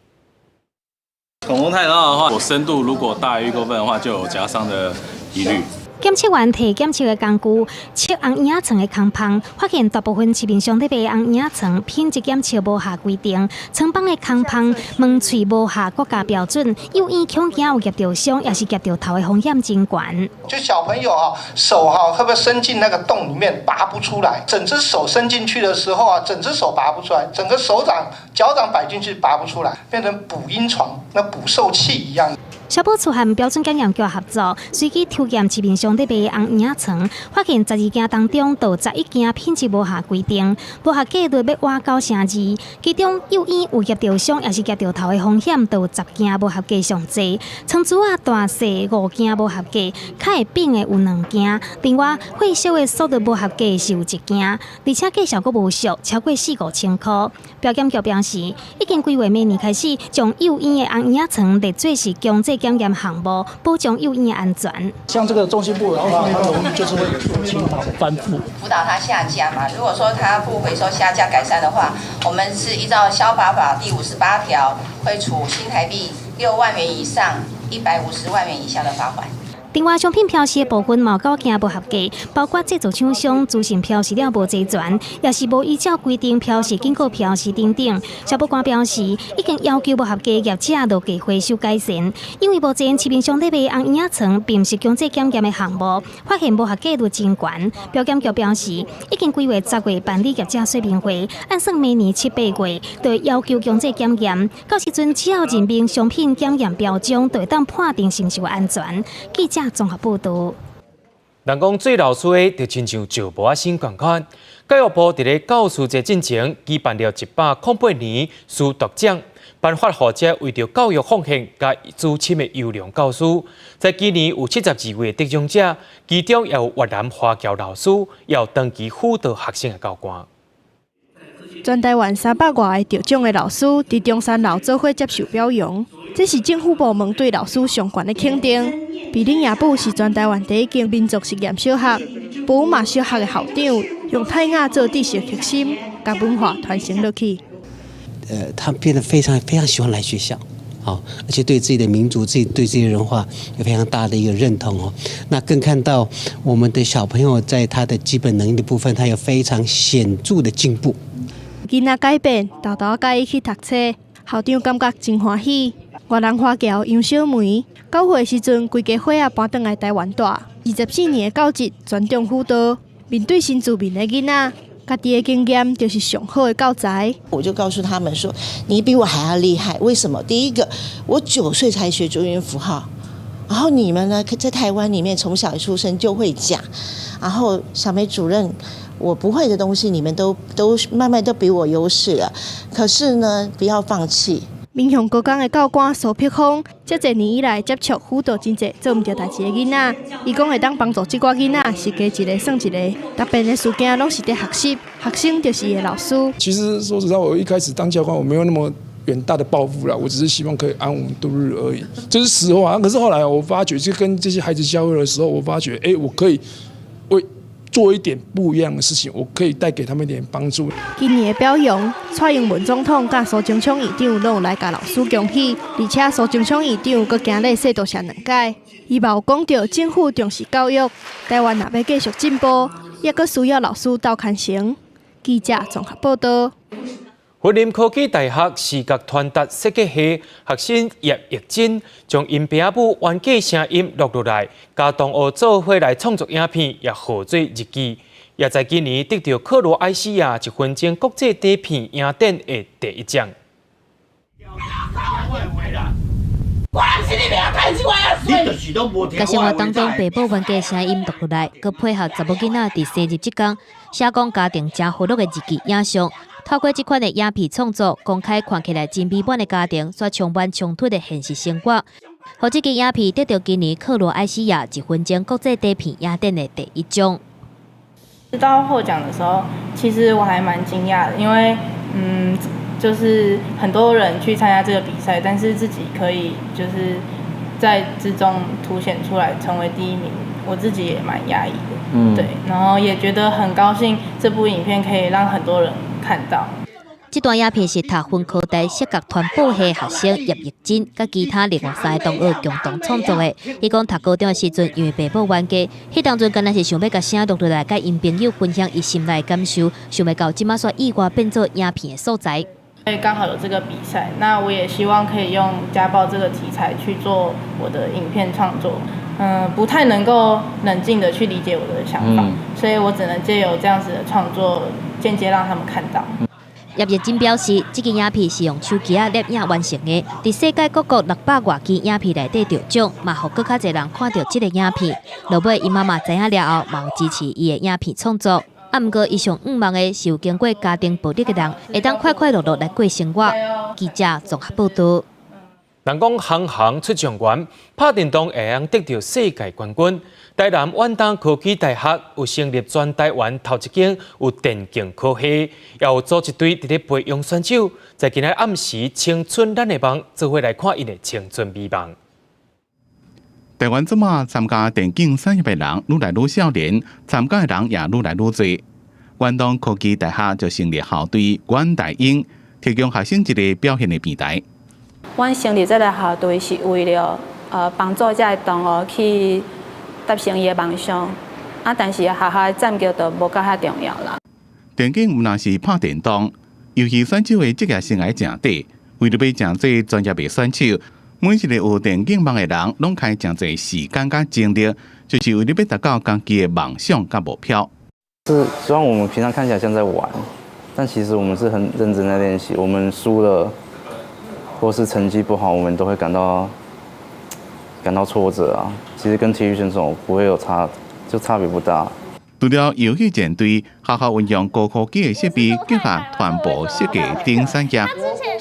[SPEAKER 28] 孔洞太大的話，我深度如果大於1公分的話，就有夾傷的疑慮。
[SPEAKER 16] 檢測員提檢測的工具測紅嬰仔床的空縫，發現大部分市面上咧賣紅嬰仔床品質檢測無合規定，床板的空縫門喙無合國家標準，幼嬰恐驚有夾著傷，抑是夾著頭的風險真懸。
[SPEAKER 29] 就小朋友啊，手哈會不會伸進那個洞裡面拔不出來？整隻手伸進去的時候啊，整隻手拔不出來，整個手掌、腳掌擺進去拔不出來，變成捕嬰床，那捕獸器一樣。
[SPEAKER 16] 消保處和標準檢驗局合作，隨機抽驗市面上咧賣紅嬰仔床，發現12件當中，就11件品質無合規定，無合格率欲倚9成2。其中幼嬰有夾著傷，抑是夾著頭的風險，就有10件無合格上濟。床珠仔大細5件無合格，較會扁的有2件。另外，火燒的速度無合格是有1件，而且價數閣無俗，超過四五千箍。標檢局表示，已經規劃明年開始，將幼嬰的紅嬰仔床列做是強制檢驗項目，保障幼嬰的安全。
[SPEAKER 1] 像這個中心部的話，它容易就是會傾倒翻覆。
[SPEAKER 3] 輔導他下架嘛，如果說他不回收下架改善的話，我們是依照消保法第58條，會處新台幣6萬元以上150萬元以下的罰款。
[SPEAKER 16] 另外，商品標示的部分嘛有9件無合格，包括製造廠商資訊標示了無齊全，抑是無依照規定標示警告標示等等。消保官表示，已經要求無合格業者落架回收改善。因為目前市面上咧賣紅嬰仔床，並毋是強制檢驗的項目，發現無合格率真懸。標檢局表示，已經規劃10月辦理業者說明會，按算明年7、8月就會要求強制檢驗。到時陣只要認明商品檢驗標準，就會當判定是毋是有安全。記者綜合報導。
[SPEAKER 2] 人講做老師的，就親像石磨仔先仝款。教育部佇咧教師節進前舉辦了108年師鐸獎，頒發予這為著教育奉獻佮資深的優良教師。在今年有72位得獎者，其中也有越南華僑老師，也有長期輔導學生的教官。
[SPEAKER 11] 全台灣300外个得獎的老師，佇中山樓做伙接受表揚，這是政府部門對老師上懸的肯定。美嶺夜埔是全台灣第一間民族實驗小學，布馬小學的校長用泰雅做知識核心，共文化傳承落去。
[SPEAKER 12] 他變得非常非常喜歡來學校，好，而且對自己的民族、自己對自己的文化有非常大的一個認同哦。那更看到我們的小朋友在他的基本能力的部分，他有非常顯著的進步。
[SPEAKER 11] 囡仔改變，沓沓佮伊去讀冊，校長感覺真歡喜。越南華僑楊小梅9歲時陣，規家伙仔搬轉來台灣住。24年的教職專長輔導，面對新住民的囡仔，家己的經驗就是上好的教材。
[SPEAKER 13] 我就告訴他們說：你比我還要厲害，為什麼？第一個，我9歲才學注音符號，然後你們呢，在台灣裡面從小一出生就會講，然後小梅主任。我不會的東西，你們都慢慢都比我優勢了。可是呢，不要放棄。
[SPEAKER 11] 民雄高工的教官蘇碧峰，這濟年以來接觸輔導真濟做毋著代誌的囡仔，伊講會當幫助這寡囡仔是加一个算一个，大部分的時間攏是佇學習，學生就是伊的老師。
[SPEAKER 14] 其實說實在，我一開始當教官，我沒有那麼遠大的抱負啦，我只是希望可以安穩度日而已，這是實話。可是後來我發覺，就跟這些孩子交流的時候，我發覺，我可以為做一點不一樣的事情，我可以帶給他們一點幫助。
[SPEAKER 11] 今年的表揚，蔡英文總統佮蘇貞昌院長攏有來共老師恭喜，而且蘇貞昌院長閣行禮說多謝兩擺。伊嘛有講著政府重視教育，台灣若欲繼續進步，猶閣需要老師鬥牽繩。記者綜合報導。
[SPEAKER 2] 雲林科技大學視覺傳達設計系學生葉奕真將𪜶爸母冤家聲音錄落來，佮同學做伙來創作影片，也號做日記。也在今年得著克羅埃西亞一分鐘國際短片影展的第一獎。
[SPEAKER 8] 共生活當中，爸母冤家聲音錄落來，閣配合查某囡仔佇生日這工寫講家庭誠和樂的日記影像，透過這款的影片創作，公開看起來真美滿的家庭，煞充滿衝突的現實生活。予這支影片得著今年克羅埃西亞一分鐘國際短片影展的第一獎。
[SPEAKER 15] 知道獲獎的時候，其實我還蠻驚訝的，因為就是很多人去參加這個比賽，但是自己可以就是在之中凸顯出來成為第一名，我自己也蠻訝異的，對，然後也覺得很高興，這部影片可以讓很多人看到。
[SPEAKER 8] 這段影片是讀雲科大視覺傳播系學生葉奕真佮其他另外三个同學共同創作的。伊講讀高中的時陣，因為爸母冤家，彼當陣敢若是想欲共聲錄落來，佮𪜶朋友分享伊心內的感受，想袂到這馬煞意外變做影片的素材。
[SPEAKER 15] 因為剛好有這個比賽，那我也希望可以用家暴這個題材去做我的影片創作。不太能夠冷靜的去理解我的想法，所以我只能借由這樣子的創作，間接讓他們看到。
[SPEAKER 8] 葉日珍表示，這支影片是用手機仔攝影完成的。佇世界各國600外支影片內底得獎，嘛予閣較濟人看著這个影片。落尾，伊媽媽知影了後，嘛有支持伊的影片創作。啊，毋過伊上向望的是有經過家庭暴力的人，會當快快樂樂來過生活。記者綜合報導。
[SPEAKER 2] 人講行行出狀元，拍電動會用得著世界冠軍。台南遠東科技大學有成立全台灣頭一間有電競科系，也有組一隊佇咧培養選手。在今仔暗時青春咱的夢，做伙來看𪜶的青春美夢。
[SPEAKER 4] 台灣這馬參加電競產業的人愈來愈少年，參加的人也愈來愈濟。遠東科技大學就成立校隊遠大鷹，提供學生一个表現的平台。
[SPEAKER 5] 阮成立這个校隊是為了幫助這个同學去達成伊的夢想，啊，但是學校的戰績就無佮遐重要啦。
[SPEAKER 4] 電競毋但是拍電動，遊戲選手的職業生涯誠短，為著欲成做專業的選手，每一个有電競夢的人，攏開誠濟時間佮精力，就是為著欲達到家己的夢想佮目標。
[SPEAKER 17] 是，雖然我們平常看起來像在玩，但其實我們是很認真在練習。我們輸了，或是成績不好，我們都會感到挫折啊。其實跟體育選手不會有差，就差別不大。
[SPEAKER 4] 除了遊戲戰隊，學校運用高科技的設備，結合傳播設計等產業，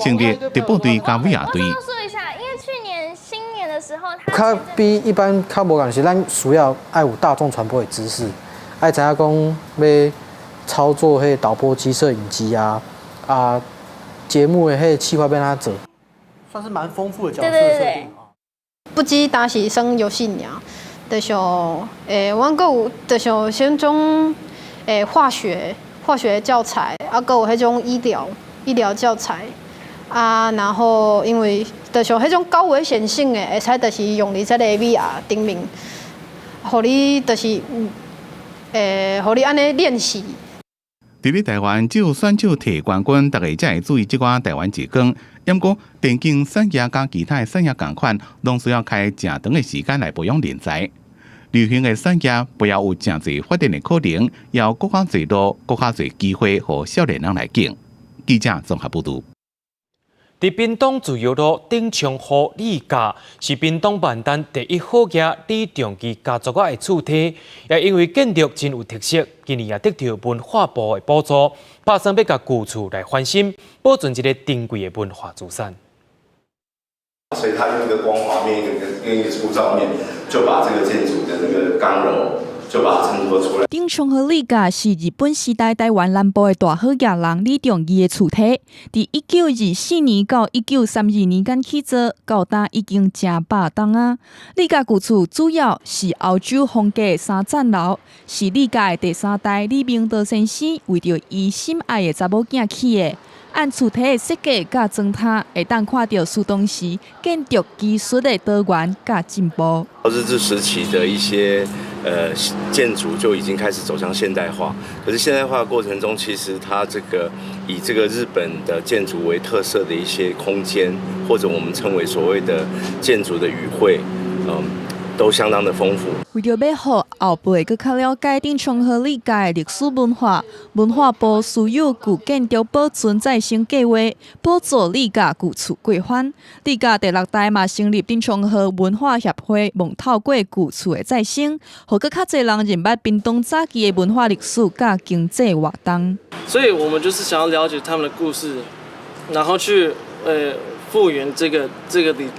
[SPEAKER 4] 成立直播隊佮 VR 隊。
[SPEAKER 18] 較比一般較無仝是，咱需要愛有大眾傳播的知識，愛知影講欲操作彼導播機、攝影機啊，啊，節目的彼個企劃欲按怎做，
[SPEAKER 1] 算是蠻豐富的角色設定。
[SPEAKER 19] 不止單是耍遊戲爾，就像阮閣有就像像種化學教材，啊，閣有彼種醫療教材。啊，然後因為就像彼種高危險性的，會使就是用佇這个 VR 頂面，予你就是予你按呢練習。
[SPEAKER 4] 佇咧台灣，只有選手提冠軍，大家才會注意這寡台灣之光。毋過，電競產業佮其他的產業仝款，攏需要開誠長的時間來培養人才。流行的產業不要有誠濟發展的可能，要閣較濟路、閣較濟機會，予少年人來揀。記者綜合報導。
[SPEAKER 2] 佇屏東自由路頂松和李家是屏東萬丹第一好額李長基家族仔的厝體，也因為建築真有特色，今年也得著文化部的補助，打算欲共舊厝來翻新，保存這个珍貴的文化資產。
[SPEAKER 20] 所以他用一個光滑面，一個粗糙面，就把這個建築的那個剛柔就把它襯托出來。
[SPEAKER 21] 頂松和李家是日本時代台灣南部的大好額人李長義的厝體，佇1924年到1932年間起造，到今已經成百冬啊。李家舊厝主要是歐洲風格三層樓，是李家的第三代李明德先生為著伊心愛的查某囝起的。按厝體的設計佮裝潢，會當看著蘇當時建築技術的多元佮進步。
[SPEAKER 20] 日治時期的一些建築就已經開始走向現代化，可是現代化的過程中，其實它這個以這個日本的建築為特色的一些空間，或者我們稱為所謂的建築的語彙，都相當的豐富。
[SPEAKER 21] 為著欲予後輩閣較了解頂松和李家的歷史文化，文化部私有舊建築保存再生計劃，補助李家舊厝過翻。李家第六代嘛成立頂松和文化協會，望透過舊厝的再生，予閣較濟人認捌屏東早期的文化歷史佮經濟活動。
[SPEAKER 22] 所以我們就是想要了解他們的故事，然後去復原這個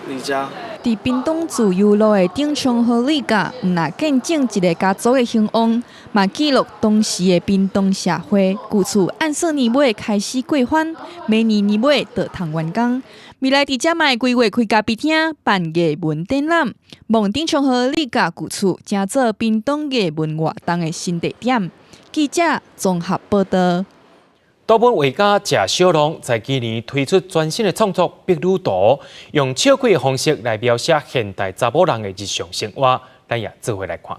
[SPEAKER 22] 李家。
[SPEAKER 21] 佇屏東自由路的頂松和李家，毋但見證一个家族的興旺，嘛記錄當時的屏東社會。舊厝按算年尾開始過翻，明年年尾就通完工。未來佇遮嘛會規劃開咖啡廳、辦藝文展覽，望頂松和李家舊厝成做屏東藝文活動的新地點。記者綜合報導。
[SPEAKER 2] 圖文畫家謝小龍在今年推出全新的創作《碧女圖》，用笑氣的方式來描寫現代查某人的日常生活。咱也做伙來看。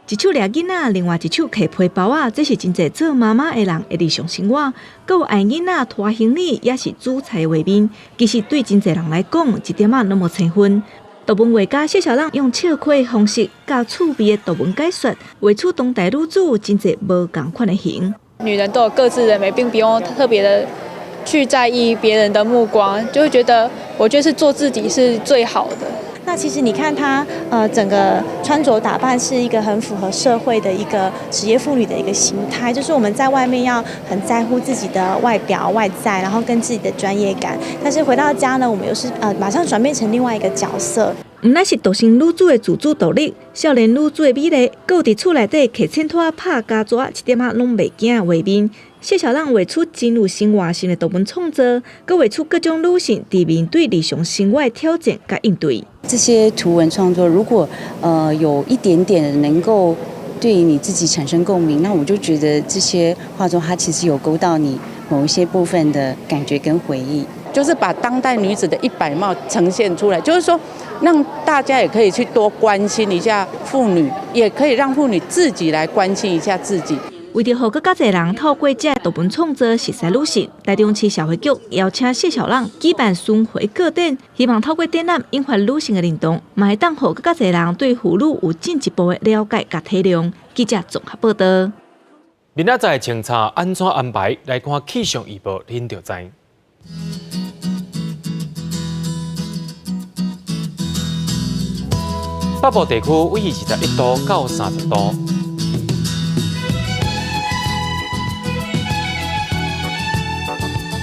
[SPEAKER 23] 一手掠囡仔，另外一手提皮包仔，這是真濟做媽媽的人的日常生活。閣有愛囡仔拖行李，抑是煮菜的畫面，其實對真濟人來講，一點仔攏無生份。圖文畫家謝小浪用笑氣的方式，佮趣味的圖文解說，畫出當代女子真濟無仝款的形。
[SPEAKER 6] 女人都有各自的美，並不用特別的去在意別人的目光，就會覺得，我覺得是做自己是最好的。
[SPEAKER 7] 那其實你看她，整個穿着打扮是一個很符合社會的一個職業婦女的一個形態，就是我們在外面要很在乎自己的外表外在，然後跟自己的專業感，但是回到家呢，我們又是馬上轉變成另外一個角色。
[SPEAKER 23] 毋但是獨生女子的自主獨立，少年女子的美麗，閣有佇厝內底揢秤砣拍膠紙，一點仔攏袂驚的畫面。謝小朗畫出真有生活性的圖文創作，閣畫出各種女性佇面對日常生活的挑戰佮應對。
[SPEAKER 9] 這些圖文創作，如果有一點點能夠對你自己產生共鳴，那我就覺得這些畫作它其實有勾到你某一些部分的感覺跟回憶。
[SPEAKER 10] 就是把當代女子的一百貌呈現出來，就是說讓大家也可以去多關心一下婦女，也可以讓婦女自己來關心一下自己。
[SPEAKER 23] 為著予閣較濟人透過這圖文創作熟似女性，台中市社會局邀請謝小朗舉辦巡迴個展，希望透過展覽引發女性的認同，嘛會當予閣較濟人對婦女有進一步的了解佮體諒。記者綜合報道。
[SPEAKER 2] 明仔載清查按怎安排？來看氣象預報，恁就知。北部地區為21度到30度。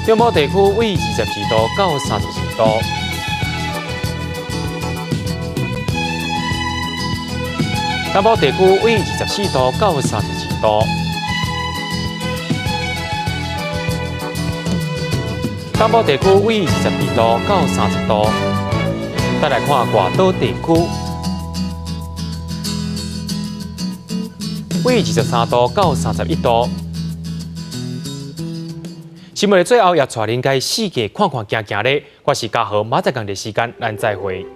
[SPEAKER 2] 中部地區為22度到32度。南部地區為24度到32度。東部地區為22度到30度。再來看外島地區，為23度到31度。新聞的最後，也帶恁來四界看看行行咧。我是嘉豪，明仔載仝時間，咱再會。